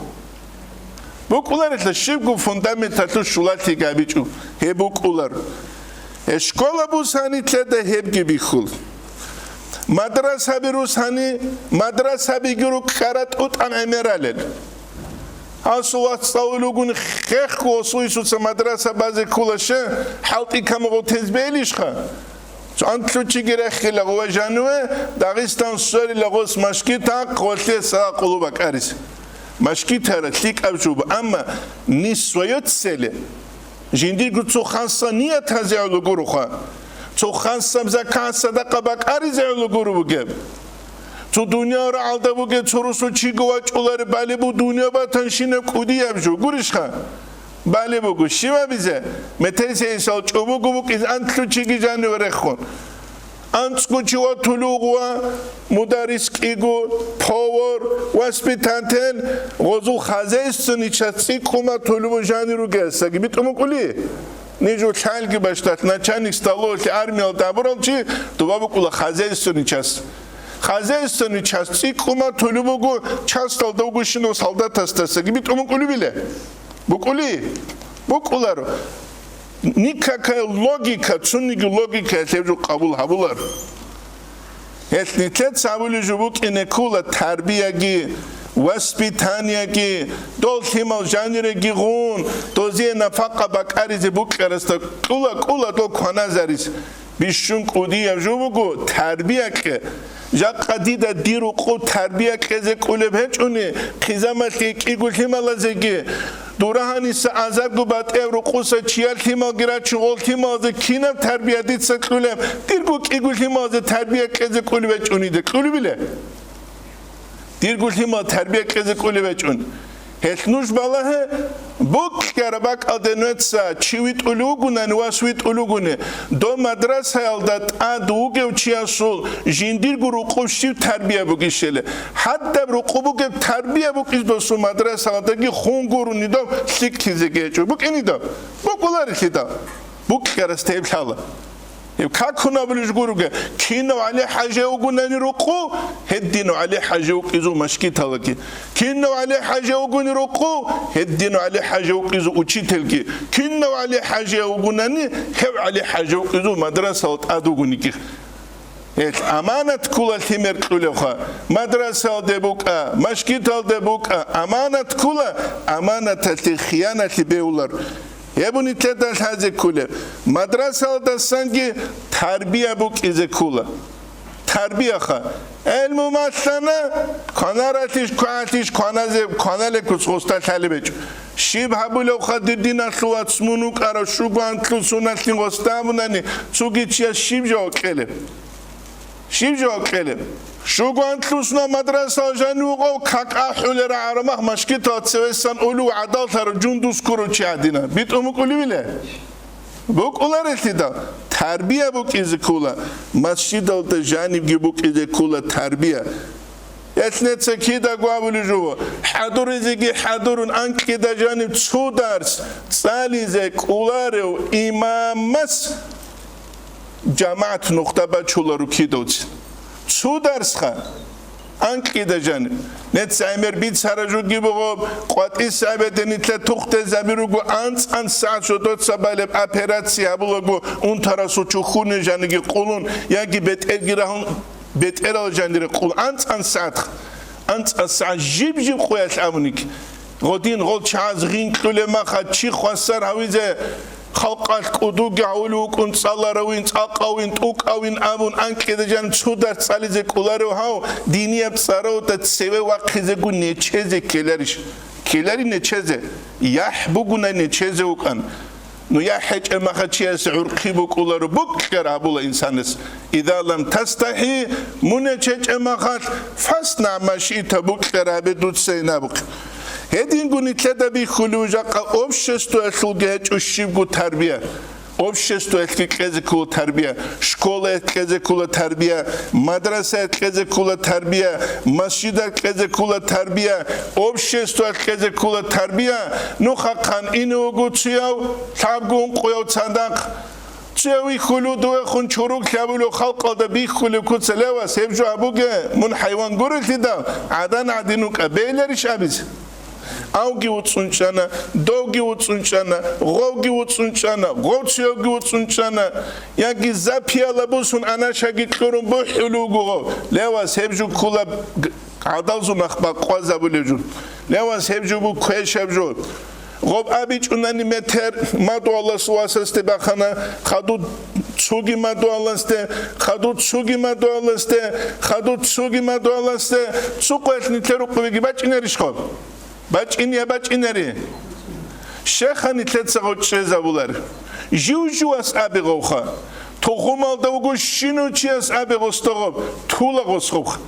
БукӀуларелъа щибго фундаменталъул щулалъиги гьабичӀо, гьеб букӀулар. Э, школа бусани лъеда гьебги бихьул. Мадрасаби русани, мадрасабиги рукӀкӀара тӀутӀан гӀемералел. Гьасул вац цӀалулев вугони, хехго гьасул инсуца мадраса базе ккола, ще, хӀалтӀи камагъо тез бейилищха? Антлъучиги рехила гъова жаниве, Дагъистан сверила гъос машгитахъ гъолъе сала къулу бакӀаризе. Машгитара лъикӀаб жуба, амма не своё целе. Жиндирго цо хасса ният гьазе гӀоло гуроха. Цо хасса закат садакъа бакӀаризе гӀоло гуро бугеб. Цо дуниял рагӀалда бугеб, цо росул чиго вачӀулареб балеб бу дуниял батанщинаб кӀудияб жо. Гурищха? Балеб буго, щивабизе? Метерсейисал чӀобого букӀиз антлъучиги жаниве рехун. АнцӀго чи ва тулугъ ва мударрис кӀиго, повар, воспитатель, гъозул хозяйственный часть цӀикӀкӀума тулугъ жанир ругесаги битӀун букӀули? Нижу лъалги баштат начальник столовалъе армиялда абурал чи дуба букӀула хозяйственный часть. Хозяйственный часть цӀикӀкӀума тулугъ буго часталда вугущинав солдатасдасаги битӀун букӀули биле? БукӀули? БукӀуларо. Никакая логика, цониги логика гьеб жо къабул гьабулар. Гьелъ нилъеца абулеб жо букӀине ккола тарбияги, воспитаниеги, дол лъимал жаниреги гъун, дозие нафакъа бакӀаризе букӀарасда кьула-кьула дол кваназарис. Бищун кӀудияб жо буго тарбия кье. Жакъа дида дир рукъу тарбия кьезе кӀулеб гьечӀони, хъизамалъе кӀиго лъималазеги, дура гьаниса азарго батӀияб рукъуса чияр лъималги рачун, гъол лъималазе кинаб тарбия дица кьулеб, дирго кӀиго лъималазе тарбия кьезе кӀулеб гьечӀони, дида кьулеб иле? Дирго лъимал тарбия кьезе кӀулеб гьечӀун. Гьелъ нуж балагье, букьараб бакӀалде нугьеца чи витӀулев вугунани, вас витӀулев вугони, дов мадрасаялда тӀад вугев чиясул жиндирго рукъуб щиб тарбия бугищали, гьадаб рукъуб бугеб тарбия букӀизе досул мадрасаялдаги хун гурони дов лъикӀлъизеги гьечӀо. БукӀине дов? БукӀуларелъидал. Букьарас гьеб лъала. Гьеб какун абулеб жо гуроге, кинав ГӀали-хӀажи вугунани рукъу, гьединав ГӀали-хӀажи вукӀизул машгиталаги. Кинав ГӀали-хӀажи вугуни рукъу, гьединав ГӀали-хӀажи вукӀизул учительги. Кинав ГӀали-хӀажи вугунани, гьев ГӀали-хӀажи вукӀизул мадрасала тӀад вугониги. Гьелъ аманат ккола лъимер кьулевха, мадрасалде букӀа, машгиталде букӀа, аманат ккола, аманаталъе хияналъи бегьулар. Гьеб нилъеда лъазе кколеб, мадрасалдасанги тарбия букӀизе ккола. Тарбияха. ГӀелму малъана, кванаралъищ, квагӀалъищ, кваназе, кванале куц гъоста лъалеб гьечӀо. Щиб гьабулевха, дир диналъул вац, мун вукӀарав щуго анлъул суналъин гъоста абунани, цоги чияс щиб жаваб кьелеб? Щиб жаваб кьелеб? Щуго анлъул сунал мадрасал жанив вукӀав, как ахӀулел рагӀараб мах машгитал цевесан улув гӀадаллъарав жундус гурав чи гӀадина. БитӀун букӀулевила? БукӀуларелъидал, тарбия букӀизе ккола, масжидалда жанибги букӀизе ккола тарбия. Гьелъ нецер кидаго абулеб жо, хӀадуризеги хӀадурун, анкьида жаниб цо дарс цӀализе кӀоларев имамас жамагӀат нухда бачуларо кидавцин. Цо дарсха анкьида жаниб. Нецер гӀемер бицара жуги буго, къватӀис абеде нилъа тухтезаби руго, анцӀан сагӀат жодоца балеб операция гьабулаго, унтарасул чухьуни жаниги къулун, яги бетӀерги рагьун, бетӀерал жанире къул анцӀан сагӀат, анцӀан сагӀат жиб-жиб къоялъ абуниг. Гъодин гъол чагӀаз гъинкьулеб маха чи хвасар гьавизе, халкъалъ кӀудуги гьавулев вукӀун цӀаларавин, цӀакъавин, тӀукӀавин абун анкьида жан цо дарс цӀализе кӀоларев гьав, динияб цӀаравда цеве вахъизего нечезе ккеларищ? Ккелари нечезе, яхӀ бугунай нечезе вукӀан. Ну, яхӀ гьечӀеб маха чиясе гӀурхъи букӀуларо, букӀар гьабула инсанас. Иза лам тастахӀи, мун гьечӀеб махалъ, фасна ма шиъта, букӀар гьабе дуца инабухъ. Гьединго нилъеда бихьулев жакъа обществоялъулги гьечӀо щибго тарбия. Обществоялъги кьезе ккола тарбия, школаялъ кьезе ккола тарбия, мадрасаялъ кьезе ккола тарбия, масжидалъ кьезе ккола тарбия, обществоялъ кьезе ккола тарбия. Нухахъан ине вуго цуяв, лъабго ункъояв цадахъ. Цуяв вихьулев, довехун чурук лъабулев, халкъалда бихьулев куца левас, гьеб жо гьабуге, мун хӀайван гурелъидал, гӀадан гӀадин вукӀа, бегьиларищ абизе? Авги вуцӀцӀун чӀана, довги вуцӀцӀун чӀана, гъовги вуцӀцӀун чӀана, гъов цуявги вуцӀцӀун чӀана, яги за пияла бусун анашаги кьурун бухӀулев вуго гъов. Левас гьеб жо ккола г-, гӀадалзул нах бакъвазабулев жо. Левас гьеб жо буго квешаб жо. Гъоб абичӀунани метер мадугьалас васасде бахана, хадуд цуги мадугьаласде, хадуд цуги мадугьаласде, хадуд цуги мадугьаласде, цо къоялъ нилъер рукъубиги бачӀинарищ гъоб? БачӀин я бачӀинари. Щеха нилъеца гъочӀезабулар. Жив-живас абе гъовха. Тухумалда вуго щинав чияс абе гъосда гъоб, тула гъос гъовха.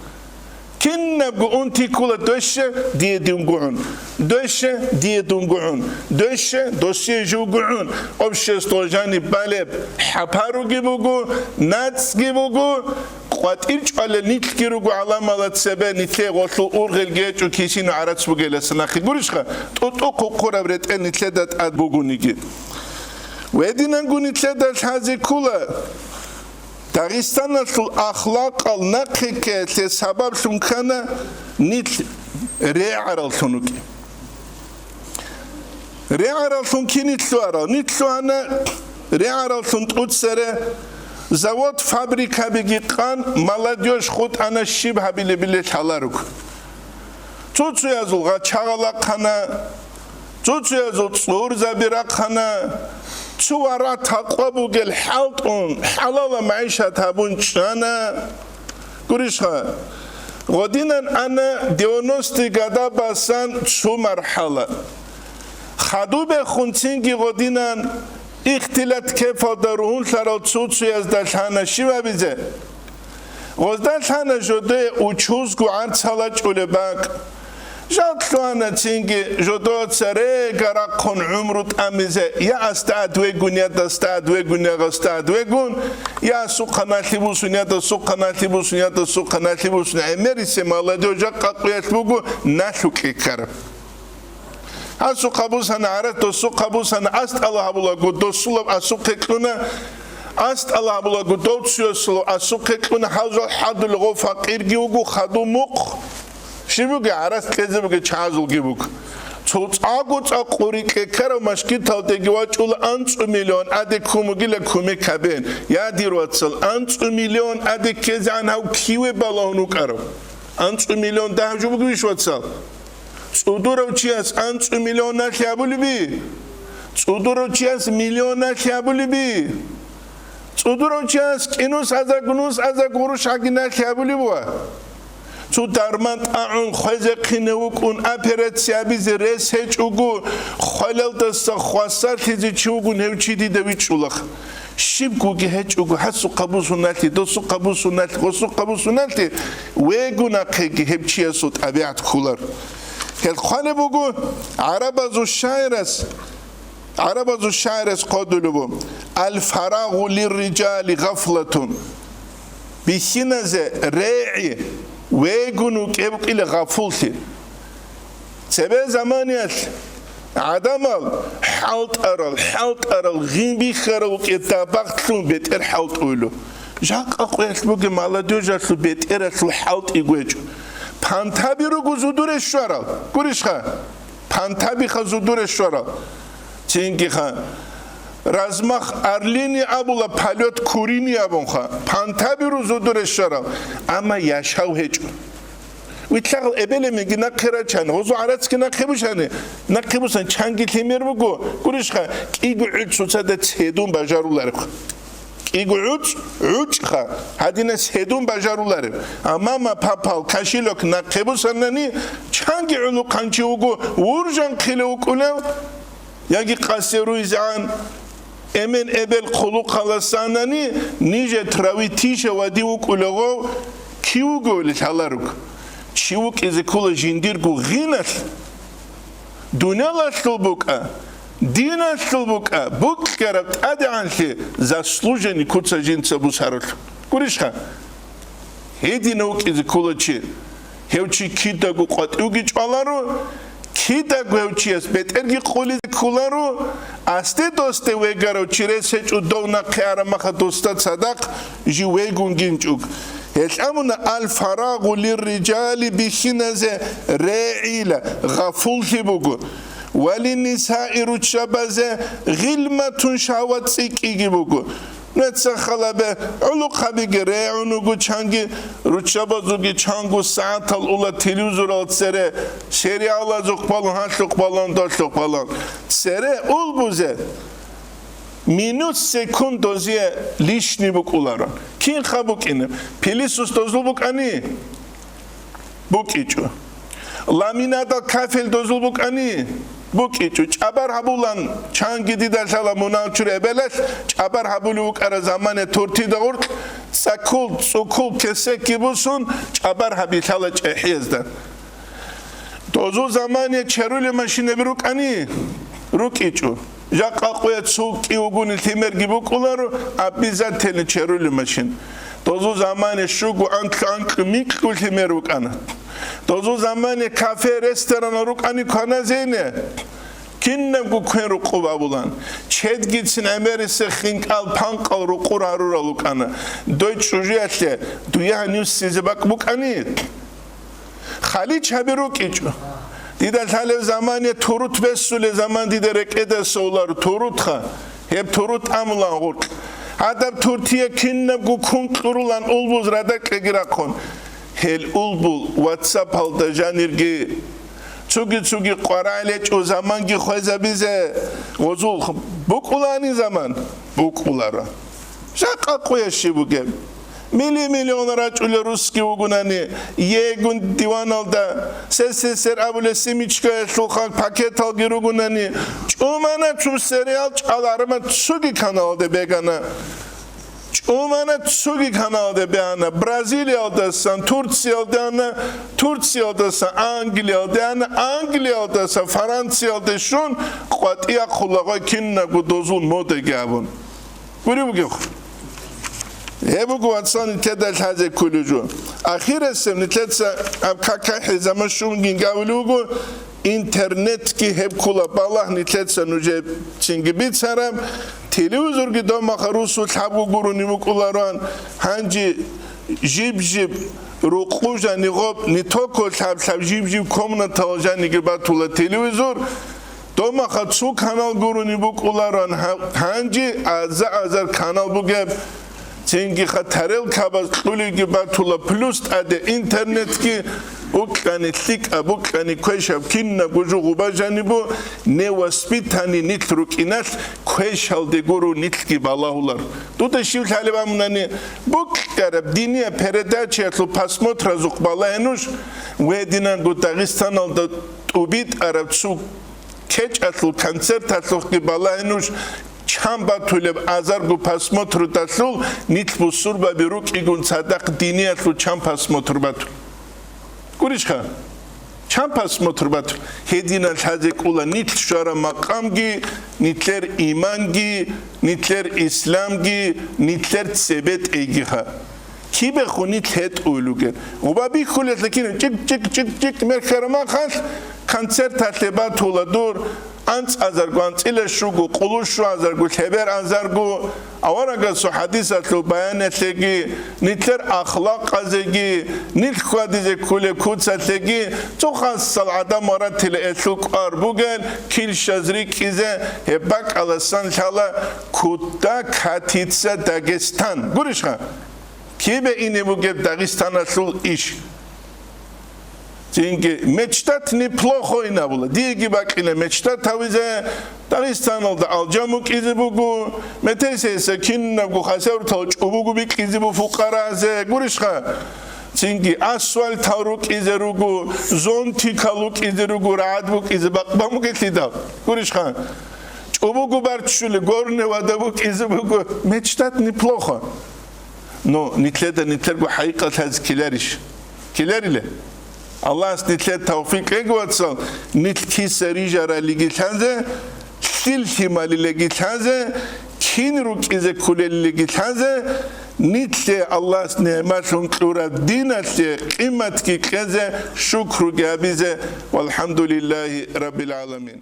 Кинабго унти ккола дойща дие дунгугӀун, дойща дие дунгугӀун, дойща досие живгугӀун, общество жаниб балеб хӀапаруги буго, нацӀги буго, къватӀир чӀвалел нилъги руго гӀаламала цебе, нилъее гъолъул ургъел гьечӀо кисину гӀарац бугеласа нахъе гурищха, тӀутӀу хъухъураб ретӀел нилъеда тӀад бугониги. Гьединанго нилъеда лъазе ккола. Дагъистаналъул ахлакъал нахъе ккеялъе сабаблъун ккана нилъ регӀараллъун вукӀин. РегӀараллъун кин нилъ лъугьарал? Нилъ лъугьана регӀараллъун тӀуцере завод-фабрикабиги къан, молодёжь хутӀана, щиб гьабилебали лъаларого. Цо-цоязул гъачагъал рахъана, цо-цоязул цӀурзаби рахъана, цо варагь такъва бугел хӀалтӀун, хӀалалаб магӀишат гьабун чӀана. Гурищха, гъодинан ана девяностые года басан цо мархӀала. Хадубехун цинги гъодинан ихтилат кефалда ругьунлъарал цо-цоязда лъана щиб абизе. Гъозда лъана жодое учузго гӀарцал рачӀулеб бакӀ. Жал лъугьана цинги жодоца рега рахъун гӀумру тӀамизе, я аста адвегун, я даста адвегун, я гъоста адвегун, я асухъа налъи бусун, я дасухъа налъи бусун, я дасухъа налъи бусун. ГӀемерисе молодёжь къакъуялъ буго налъукье ккараб. Асухъа бусана гӀарат, досухъа бусана, астӀала гьабулаго досулаб асухъе кьуна, астӀала гьабулаго дов цуясулав асухъе кьуна, гьал жал хӀадулаго факъирги вуго, хадуб мухъ. Щиб буго, гӀарат кьезе буго, чагӀазулги буго. Цо цӀакъго цӀакъ къури кьекарав машгиталдеги вачӀула анцӀу миллион адек кумугила кумек гьабен. Я, дир вацал, анцӀу миллион адек ккезегӀан гьав киве балагьун вукӀарав? АнцӀу миллион дагьаб жо бугебищ, вацал? ЦӀудурав чияс анцӀу миллион налъи абулеби? ЦӀудурав чияс миллион налъи абулеби? ЦӀудурав чияс кӀинус азар, гунус азар гъурущ гьагиналъи гьабулеб буго. Цо дарман тӀагӀун хвезехъине вукӀун, операция гьабизе рес гьечӀого, хвалалдаса хвасарлъизе чи вугун, гьев чи дида вичӀчӀулаха. Щибгоги гьечӀого, гьасухъа бусуналъе, досухъа бусуналъе, гъосухъа бусуналъе, вегунахъеги гьеб чиясул тӀабигӀат кколар. Гьел хъвалеб буго гӀарабазул шагӀирас, гӀарабазул шагӀирас хъвалеб буго: «Аль-фарагъу лирриджали гъафлатун». Бихьиназе регӀи, вегун вукӀеб букӀила гъафуллъи. Цебе заманиялъ гӀадамал хӀалтӀарал, хӀалтӀарал, гъин бихьарал вукӀе, дабагълъун бетӀер хӀалтӀуйла. Жакъа къоялъ бугеб молодёжалъул бетӀералъул хӀалтӀи гьечӀо. Пантаби руго зодоре щварал. Гурищха? Пантабиха зодоре щварал. Цинги-ха, размах орлиный абула, полёт куриный абунха. Пантаби руго зодоре щварал, амма яшав гьечӀо. Вилълъагъал эбел-эменги нахъе рачани, гъозу гӀарацги нахъе бушани, нахъе бусан чанги лъимер буго, гурищха, кӀиго гӀуцӀ цоцазда цедун бажаруларебха. КӀиго гӀуцӀ, гӀучӀха, гьадинас гьедун бажарулареб. Амма папал кошелёк нахъе бусанани, чанги гӀулухъанчи вуго, вуржанхъилев вукӀулев, яги къасе руйзегӀан, эмен-эбел хъулухъаласанани, нижет рави тиша вади вукӀулев, кив вугевали лъаларев. Чи вукӀизе ккола жиндирго гъиналъ, дуниялалъул букӀа, диналъул букӀа, букӀараб тӀадегӀанлъи заслуженный куца жинца бусарулъ. Гурищха? Гьединав вукӀизе ккола чи. Гьев чи кидаго къватӀивги чӀваларо, кидаго гьев чияс бетӀерги къулизе кколаро, асде-досде вегарав чи рес гьечӀо дов нахъе араб маха досда цадахъ жив вегун гинчӀуг. Гьелъ абуна: «Аль-фарагъу лирриджали», бихьиназе регӀила, гъафуллъи буго. «Ва линнисаи», руччабазе, «гъилматун», шагьват цӀикӀкӀиги буго. Нуца халабе, гӀулухъабиги регӀун вуго чанги, руччабазулги чанго сагӀатал ула телевизорал цере, сериалазухъ балун, гьалъухъ балун, долъухъ балун. Цере улбузе минут, секунд дозие лишний букӀуларо. Кинха букӀине? Пылесос дозул букӀани? БукӀичӀо. Ламинатал кафель дозул букӀани? БукӀичӀо. ЧӀабар гьабулан, чанги дида лъала мунагьал чури эбелалъ, чӀабар гьабулев вукӀара замане туртида гъоркь, цӀакул, цӀукул кесекги бусун, чӀабар гьаби лъала чӀехӀиязда. Дозул замане черули машинаби рукӀани? РукӀичӀо. Жакъа къоя цо кӀи вугони лъимерги букӀуларо, обязательно черули машин. Дозул замане щуго анкьу-анкьу микьу лъимер рукӀана. Дозул замане кафе, ресторан рукӀани кваназейне, кинабго квен рукъуб абулан. Чедгицин гӀемерисеб хинкӀал-панкъал рукъур гьарурал рукӀана. Дой чӀужуялъе дуе гьанивсизе бакӀ букӀани? Халич гьаби рукӀичӀо. Дида лъалев замане турут бессулев заман дида рекӀеда совлар турутха, гьеб турут амулан гъуркь. Гьадаб туртие кинабго ккун кьурулан улбуз радакьеги рахъун. Гьел улбул ватсапалда жанирги цуги-цуги къварагӀел гьечӀо заманги хвезабизе гъозул букӀулани заман? БукӀуларо. Жакъа къоя щиб бугеб? Мили-миллион рачӀулел русский вугунани, егун диваналда, СССР абулес семечкаялъулха пакеталги ругунани, чӀумана цо сериал чӀаларма цоги каналалде бегана. ЧӀумана цоги каналалде бегьана. Бразилиялдасан Турциялде ана, Турциялдасан Англиялде ана, Англиялдасан Франциялде щун, къватӀияб хъулагъай кинабго дозул модаги абун. Гури бугев. Гьеб буго, вацал, нилъеда лъазе кколев жо. Ахирасеб нилъеца гьаб какахӀи заман щунгин гавулев вуго, интернетги гьеб ккола балагь нилъеца нужецинги бицараб, телевизорги дома харусу лъабго гурони букӀулароан, гьанже жиб-жиб рукъу жанигъоб, не только лъаб-лъаб, жиб-жиб комнатал жаниги батула телевизор, Домаха цо канал гурони букӀуларан гьа-, гьанже аза-азар канал бугеб, цинги ха тарелкабаз кьулиги батула, плюс тӀаде интернетги, букьани, лъикӀаб букьани, квешаб кинабго жо гъуба жанибу, невоспитанный нилъ рукӀиналъ, квешалде гуро нилъги балагьулар. Дуда щив лъалеб абунани, букьараб диния передачаялъул просмотразухъ балагье нуж, гьединанго Дагъистаналда тӀубитӀараб цо кечӀалъул концерталъухъги балагье нуж, чан батулеб азарго просмотрудалъул нилъ бусурбаби рукӀигун цадахъ диниялъул чан просмотр батул. Гурищха? Чан просмотр батул. Гьединан лъазе кӀула нилъ щвараб макъамги, нилъер иманги, нилъер исламги, нилъер цебетӀейгиха. Кибехун нилъ гьетӀуй лугер. Гъуба бихьулелъа кинаб чӀик-чӀик-чӀик-чӀик мерхьараб махалъ, концерталъе батула дур, анцӀазарго анцӀила щуго, къулу щуазарго, лъебер азарго, аварагасул хӀадисалъул баяналъеги, нилъер ахлакъазеги, нилъ хьвадизе ккулеб куцалъеги, цо хасал гӀадамал ратила элъул кӀвар бугел, килщаз рикӀкӀизе, гьеб бакӀаласан лъала куда катится Дагестан. Гурищха? Кибе ине бугеб Дагъистаналъул иш? Цинги мечтать неплохо инабула. Диеги бакӀина мечтать гьавизе, Дагъистаналда алжан букӀизе буго, метерсеса кинабго хасавртал чӀубугу бикьизе бу фукъаразе, гурищха? Цинги асфальтал рукӀизе руго, зонтикал рукӀизе руго, рагӀад букӀизе бакъбан бугелъидал, гурищха? ЧӀубугу барччули, горне вада букӀизе буго, мечтать неплохо. Ну, нилъеда нилъерго хӀакъикъат лъазе ккеларищ? Ккеларила? Аллагьас нилъер тавфикъ кьеги, вацал, нилъ киса рижаралиги лъазе, лъил лъималилаги лъазе, кин рукӀизе кколелилиги лъазе, нилъе Аллагьас нигӀматлъун кьураб диналъе къиматги кьезе, шукруги гьабизе. ВалхӀамдулиллагьи раббил гӀаламин.